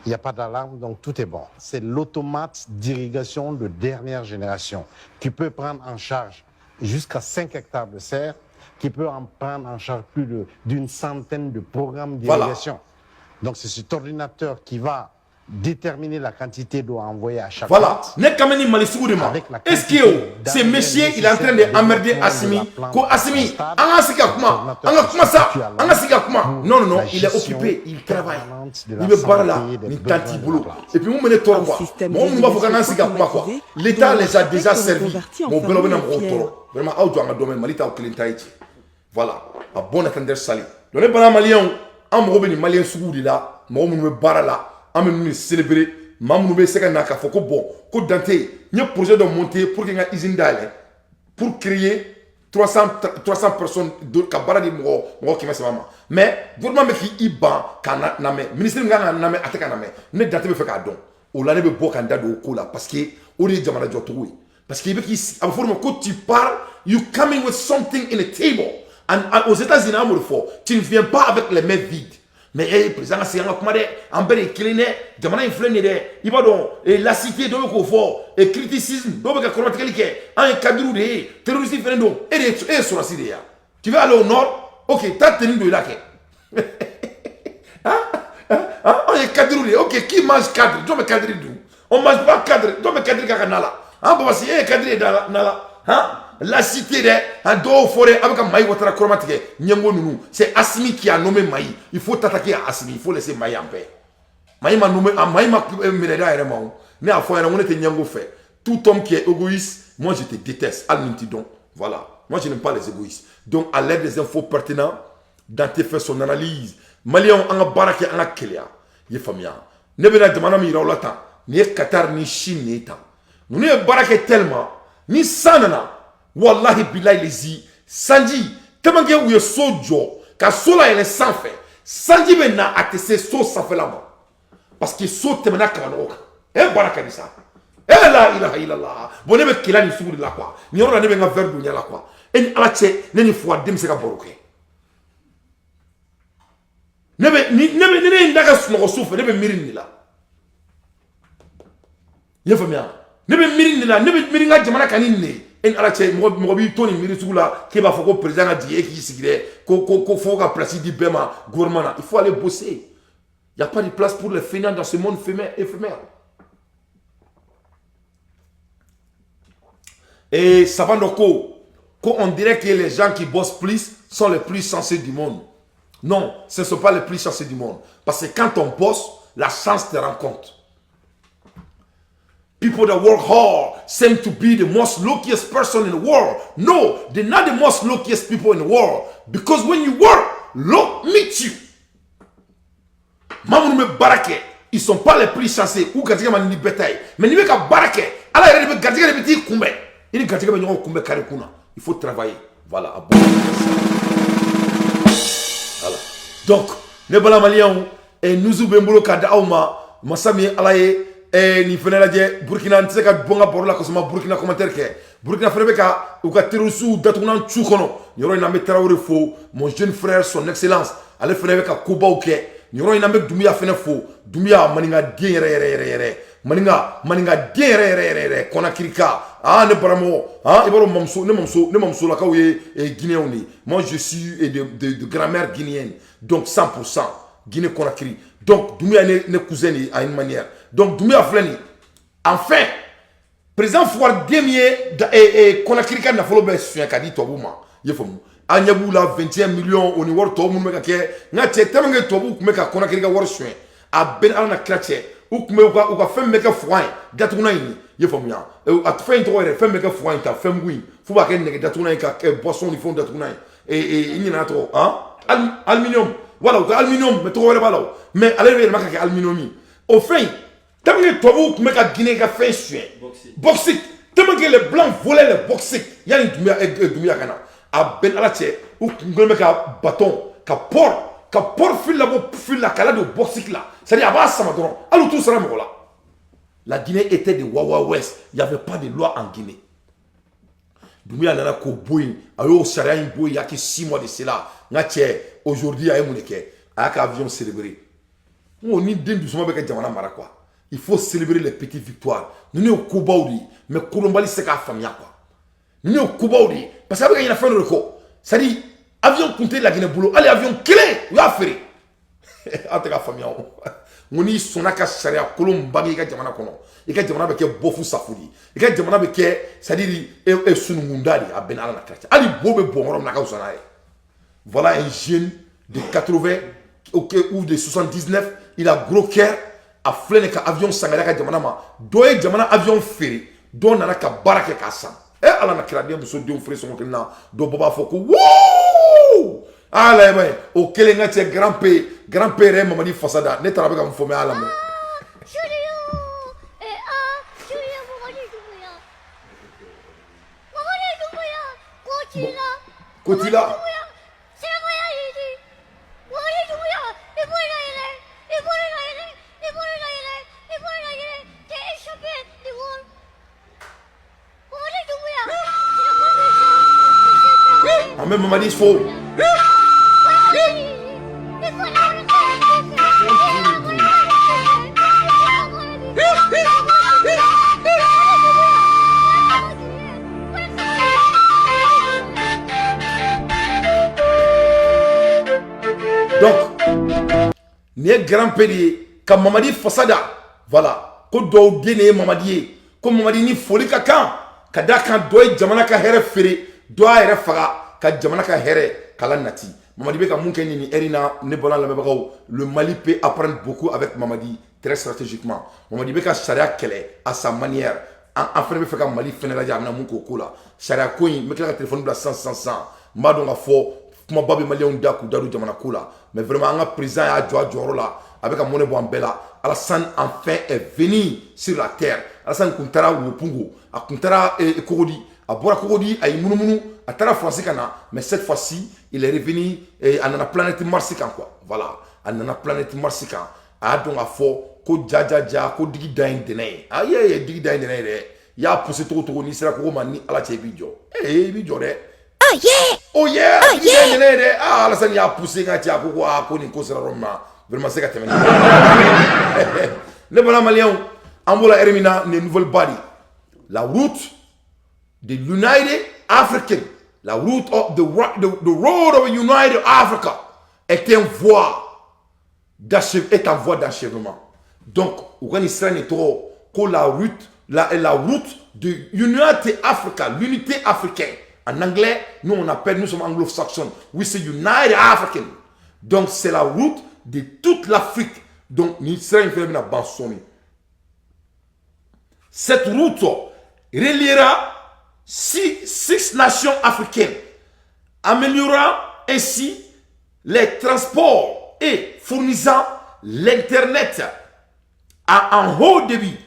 Il n'y a pas d'alarme, donc tout est bon. C'est l'automate d'irrigation de dernière génération qui peut prendre en charge jusqu'à 5 hectares de serre, qui peut en prendre en charge plus d'une centaine de programmes d'irrigation. Donc c'est cet ordinateur qui va déterminer la quantité d'eau à envoyer à chaque Voilà. plante. Ne kan bɛ ni Mali sugu de ma. Avec la Est-ce que quantité o ce monsieur, il est en train de emmerder Assimi ko Assimi, an ka sigi ka kuma, an ka kuma sa, an ka sigi ka kuma? Non, non, non, il est occupé, il travaille. I bɛ baara la, nin temps t'i bolo. Et puis mun bɛ ne tɔɔrɔ quoi, mɔgɔ minnu b'a fɔ k'an ka sigi ka kuma quoi, l'État les a déjà servi. Mais o bɛɛ la, u bɛ na mɔgɔw tɔɔrɔ. Vraiment, aw jɔ an ka dɔ mɛn. Mali t'aw kelen ta ye ci. Voilà, à bon entendeur, salut. Donc ne bana maliyɛnw, an mago bɛ nin maliyɛn suguw de la, mɔgɔ minnu bɛ baara la, an bɛ ninnu de célébrer, maa minnu bɛ se ka na k'a fɔ ko bon, ko Dante, n ye projet dɔ monter pour que n ka usine dayɛlɛ pour créer 300 personnes ka baara di mɔgɔ 300 ma, mais gouvernement bɛ k'i ban k'a lamɛn, ministre min kan ka lamɛn, a tɛ ka lamɛn. Ne Dante bɛ fɛ k'a dɔn o la, ne bɛ bɔ ka n da don o ko la, parce que o de ye jamana jɔcogo ye, parce que i bɛ k'i, a bɛ fɔ o de ma ko tu parles, you coming with something in the table. And aux États-Unis, an b'o de fɔ, tu ne viens pas avec les mains vides. Mais eh, président ka segin an ka kuma dɛ, an bɛɛ de ye kelen dɛ, jamana in filɛ nin ye dɛ, i b'a dɔn eh, laïcité dɔw bɛ k'o fɔ eh, criticisme dɔw bɛ ka kɔrɔmatigɛli kɛ, an ye cadre de ye, terroriste fɛnɛ don, e de ye, e ye sɔrɔdasi de ye yan. Tu veux aller au nord, ok, taa tenue don i la kɛ. Hein, hein, an ye cadre de ye, ok, qui mange cadre? Jɔn bɛ cadre dun? On mange pas cadre. Jɔn bɛ cadre k'a ka na la? Han, Babasi, e ye cadre ye da na la? Han, laïcité dɛ, han, dɔw fɔ dɛ, a bɛ ka Mayi Ouattara kɔrɔma tigɛ ɲɛngo ninnu. C'est Assimi qui a nommé Mayi. Il faut t'attaquer à Assimi, il faut laisser Mayi en paix. Mayi ma nommé, Mayi ma minɛ da yɛrɛ ma o. Ne y'a fɔ a ɲɛna ko ne tɛ ɲɛngo fɛ. Tout homme qui est égoïste, moi je te déteste, hali ni t'i dɔn. Voilà, moi je n'aime pas les égoïstes. Donc à l'aide des infos pertinentes, Dante fait son analyse. Maliyɛnw, an ka baara kɛ, an ka keleya, i ye faamuya. Ne bɛna jamana min yira aw la tan, nin ye Qatar ni Chine de ye tan. Ninnu ye baara kɛ tellement ni san nana, wallahi bilahi lezi, sanji tellement que u ye so jɔ ka so layɛlɛ sanfɛ, sanji bɛ na, a tɛ se so sanfɛla ma, parce que so tɛmɛna kabanɔgɔ kan. E baara ka di sa e, la ilaha illallah. Bon, ne bɛ keleya nin sugu de la quoi. Nin yɔrɔ la, ne bɛ n ka verre don ɲɛ la quoi. E ni Ala cɛ, ne ni fuwaden bɛ se ka baro kɛ. Ne bɛ ni ne bɛ ni ne ye n da ka sunɔgɔ su fɛ, ne bɛ miiri nin de la, i y'a faamuya? Ne bɛ miiri nin de la, ne bɛ miiri n ka jamana kan ni nin de ye. E ni Ala cɛ, mɔgɔ mɔgɔ b'i to nin miiri sugu la k'e b'a fɔ ko président ka jigin, e k'i sigi dɛ, ko fo ka place di bɛɛ ma gouvernement na. Il faut aller bosser, il y a pas de place pour les fainéants dans ce monde éphémère. Et savant dɔ ko on dirait que les gens qui bossent plus sont les plus chanceux du monde. Non, ce ne sont pas les plus chanceux du monde, parce que quand on bosse, la chance te rencontre. People that work hard seem to be the most luckiest person in the world. No, they're not the most luckiest people in the world. Because when you work, luck meets you. Maa minnu bɛ baara kɛ, ils sont pas les plus chanceux. U garijɛgɛ ma ni bɛɛ ta ye. Mais n'i bɛ ka baara kɛ, Ala yɛrɛ de bɛ garijɛgɛ de bɛ t'i kunbɛn. I ni garijɛgɛ bɛ ɲɔgɔn kunbɛn carré kun na. Il faut travailler. Voilà. A bon. Voilà. Donc, ne bala maliyɛnw, news bɛ n bolo k'a di aw ma. Masa min ye Ala ye, nin fɛnɛ lajɛ Burukina, n tɛ se ka bɔ n ka baro la ka sɔrɔ n ma Burukina commentaire kɛ. Burukina fɛnɛ bɛ ka u ka terroriste datugunan cu kɔnɔ. Nin yɔrɔ in na, an bɛ Tarawele fo, mon jeune frère, son excellence, ale fɛnɛ bɛ ka kobaw kɛ. Nin yɔrɔ in na, an bɛ Dunbiya fɛnɛ fo. Dunbiya, maninka den yɛrɛ yɛrɛ yɛrɛ yɛrɛ, maninka den yɛrɛ yɛrɛ yɛrɛ yɛrɛ, Kɔnakiri ka, ah, ne baramɔgɔ, ah, i b'a dɔn mamuso, ne mamusolakaw ye guinéenw de ye. Moi je suis de grand-mère guinéenne, donc 100% Guinée Conakry. Donc Doumbouya, ne cousin de ye à une manière. Donc Doumbouya filɛ nin ye, enfin président Fouad den min ye Conakry ka nafolo bɛɛ suɲɛ ka di tubabuw ma, i ye faamu? An ɲɛ b'u la, 21 millions, o ni wari tɔw minnu bɛ ka kɛ. N ka cɛ, tellement que tubabuw tun bɛ ka Conakry ka wari suɲɛ, a bɛɛ ni Ala na kira cɛ, u tun bɛ u ka fɛn bɛɛ kɛ fugan ye, datugunan in ye faamuya. A fɛn in tɔgɔ yɛrɛ, fɛn bɛɛ kɛ fugan in ta, fɛn mugu in f'u b'a kɛ nɛgɛ datugunan ye, ka kɛ boisson ni fɛnw datugunan ye. I ɲinɛna tɔgɔ, han, aluminium, voilà, u ka aluminium, mais tɔgɔ wɛrɛ b'a la o, mais ale bɛ yɛlɛma ka kɛ aluminium ye. O fɛn in, tellement que tubabuw tun bɛ ka Guinée ka fɛn suɲɛ, bauxite, tellement que les blancs volaient les bauxite yanni Doumbouya ka na, a bɛɛ ni Ala cɛ, u tun kɛlen bɛ ka bâton ka port fil labɔ fil la k'a ladon bauxite la, c'est à dire a b'a sama dɔrɔn, hali u t'u sara mɔgɔ la. La Guinée était de Wawa West, il n'y avait pas de loi en Guinée. Doumbouya nana k'o bɔ yen, a y'o sariya in bɔ yen il y a que 6 mois de cela. N ka cɛ, aujourd'hui a ye mun de kɛ? A y'a ka avion célébrer. N ko ni den dusuma bɛ ka jamana mara quoi, il faut célébrer les petites victoires. Ninnu ye kobaw de ye, mais kodɔnbali tɛ se k'a faamuya quoi. Ninnu ye kobaw de ye parce que a bɛ ka ɲinɛ fɛn dɔ de kɔ, c'est à dire avion tun tɛ Laginɛ bolo, hali avion kelen u y'a feere. Aw tɛ ka faamuya o. N ko n'i sɔnna ka sariya kolon bange i ka jamana kɔnɔ, i ka jamana bɛ kɛ bɔfu safu de ye, i ka jamana bɛ kɛ, c'est à dire, sununkunda de ye. A bɛɛ ni Ala na kira cɛ, hali bo bɛ bɔn yɔrɔ min na, a ka fisa n'a ye. Voilà un jeune de 80 ou de 79, il a gros cœur. A filɛ nin ka avion san ka jamana ma. Dɔ ye jamana avion feere, dɔ nana ka baara kɛ k'a san. E Ala na kira, den muso denw feere sɔngɔ kelen na, dɔ bɔ b'a fɔ ko wuu ala ye ye o kelen. Ka cɛ, grand P, grand P yɛrɛ ye Mamadi fasa da. Ne taara, bɛ ka mun fɔ? Mɛ a lamɛn. Ko t'i la. An bɛ Mamadi fo. Donc nin ye grand P de ye ka Mamadi fasa da. Voilà, ko dɔw den de ye Mamadi ye, ko Mamadi ni foli ka kan ka da kan. Dɔ ye jamana ka hɛrɛ feere, dɔ y'a yɛrɛ faga ka jamana ka hɛrɛ kala nati. Mamadi bɛ ka mun kɛ nin heure in na? Ne bɔra lamɛnbagaw, le Mali peut apprendre beaucoup avec Mamadi, très stratégiquement. Mamadi bɛ ka sariya kɛlɛ à sa manière. An fɛnɛ bɛ fɛ ka Mali fɛnɛ lajɛ, a bɛna mun k'o ko la, sariya ko in. N bɛ tila ka téléphone bila sisan sisan sisan. N b'a dɔn ka fɔ kumaba bɛ maliyɛnw da k'u da don jamana ko la, mais vraiment an ka président y'a jɔ a jɔyɔrɔ la, a bɛ ka mɔnɛ bɔ an bɛɛ la. Alassane enfin est venu sur la terre. Alassane kun taara Wopungo, a kun taara Cocody, a bɔra Cocody, a y'i munumunu, a taara France ka na, mais cette fois-ci il est revenu, a nana planète Mars kan quoi. Voilà, a nana planète Mars kan. A y'a dɔn k'a fɔ ko ja ja ja, ko digi dan ye dɛnɛ ye. A ye digi dan ye dɛnɛ ye dɛ. I y'a poussé cogo cogo, n'i sera kogo ma ni Ala cɛ, i b'i jɔ, ee, i b'i jɔ dɛ. Oh yeah, oh yeah, digi dan ye dɛnɛ ye dɛ. Ah, Alassane y'a poussé, n ka cɛ, a ko aa, ko nin ko sera yɔrɔ min na, vraiment se ka tɛmɛ. Ne bala maliyɛnw, an b'o la heure min na, nin ye nouvelle ba de ye. La route de l'United African, la route of the road of United Africa est en voie d'achèvement. Donc u ka nin sira nin tɔgɔ ko la route de United Africa, l'unité africaine. En anglais, nous on appelle, nous sommes anglo-saxons, oui, c'est United African. Donc c'est la route de toute l'Afrique. Donc nin sira in fɛnɛ bɛna ban sɔɔni. Cette route reliera six nations africaines, améliorant ainsi les transports et fournissant l'Internet à un haut débit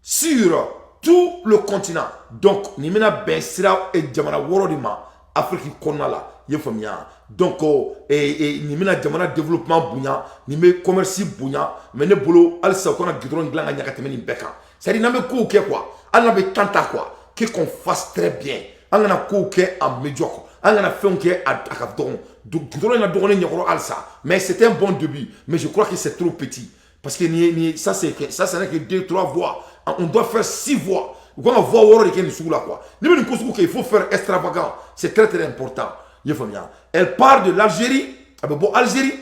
sur tout le continent. Donc, nin bɛna bɛn sira jamana wɔɔrɔ de ma Afrique kɔnɔna la, i ye faamuya. Donc nin bɛna jamana développement bonya, nin bɛ commerce bonya. Mais ne bolo, halisa u kana goudron dilan ka ɲɛ ka tɛmɛ nin bɛɛ kan. C'est à dire n'an bɛ kow kɛ quoi, hali n'a bɛ temps ta quoi, que qu'on fasse très bien. An kana kow kɛ en médiocre, an kana fɛnw kɛ a ka dɔgɔn. Goudron in ka dɔgɔn ne ɲɛkɔrɔ halisa, mais c'est un bon début, mais je crois que c'est trop petit parce que nin ye ça, c'est ça, ce n'est que deux, trois voies. On doit faire six voies. U kan ka voie wɔɔrɔ de kɛ nin sugu la quoi. Ni bɛ nin ko sugu kɛ, il faut faire extravagant, c'est très très important, i ye faamuya. Elle part de l'Algérie, a bɛ bɔ Algérie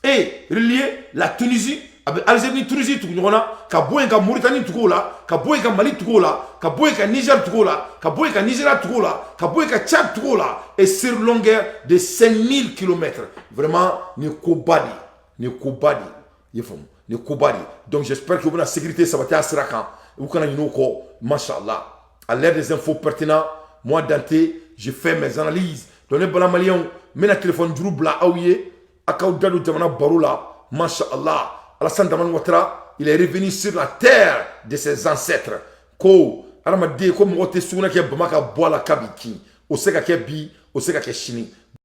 et relier la Tunisie A bɛ Algérie ni Tunisie tugu ɲɔgɔn na, ka bɔ yen ka Mauritanie tugu o la, ka bɔ yen ka Mali tugu o la, ka bɔ yen ka Niger tugu o la, ka bɔ yen ka Nigeria tugu o la, ka bɔ yen ka Tchad tugu o la, et sur longueur de 5000 km. Vraiment, nin koba de ye, nin koba de ye, i ye faamu, nin koba de ye. Donc j'espère que u bɛna sécurité sabati a sira kan, u kana ɲinɛ o kɔ. Mashallah, à l'ère des infos pertinents, moi Dante, je fais mes analyses. Donc ne bala maliyɛnw, n bɛna téléphone juru bila aw ye, a k'aw da don jamana baro la. Mashallah, Alassane Dramane Ouattara, il est revenu sur la terre de ses ancêtres. Ko hadamaden ko mɔgɔ tɛ sugunɛ kɛ bama ka bɔ a la k'a b'i kin, o se ka kɛ bi, o se ka kɛ sini.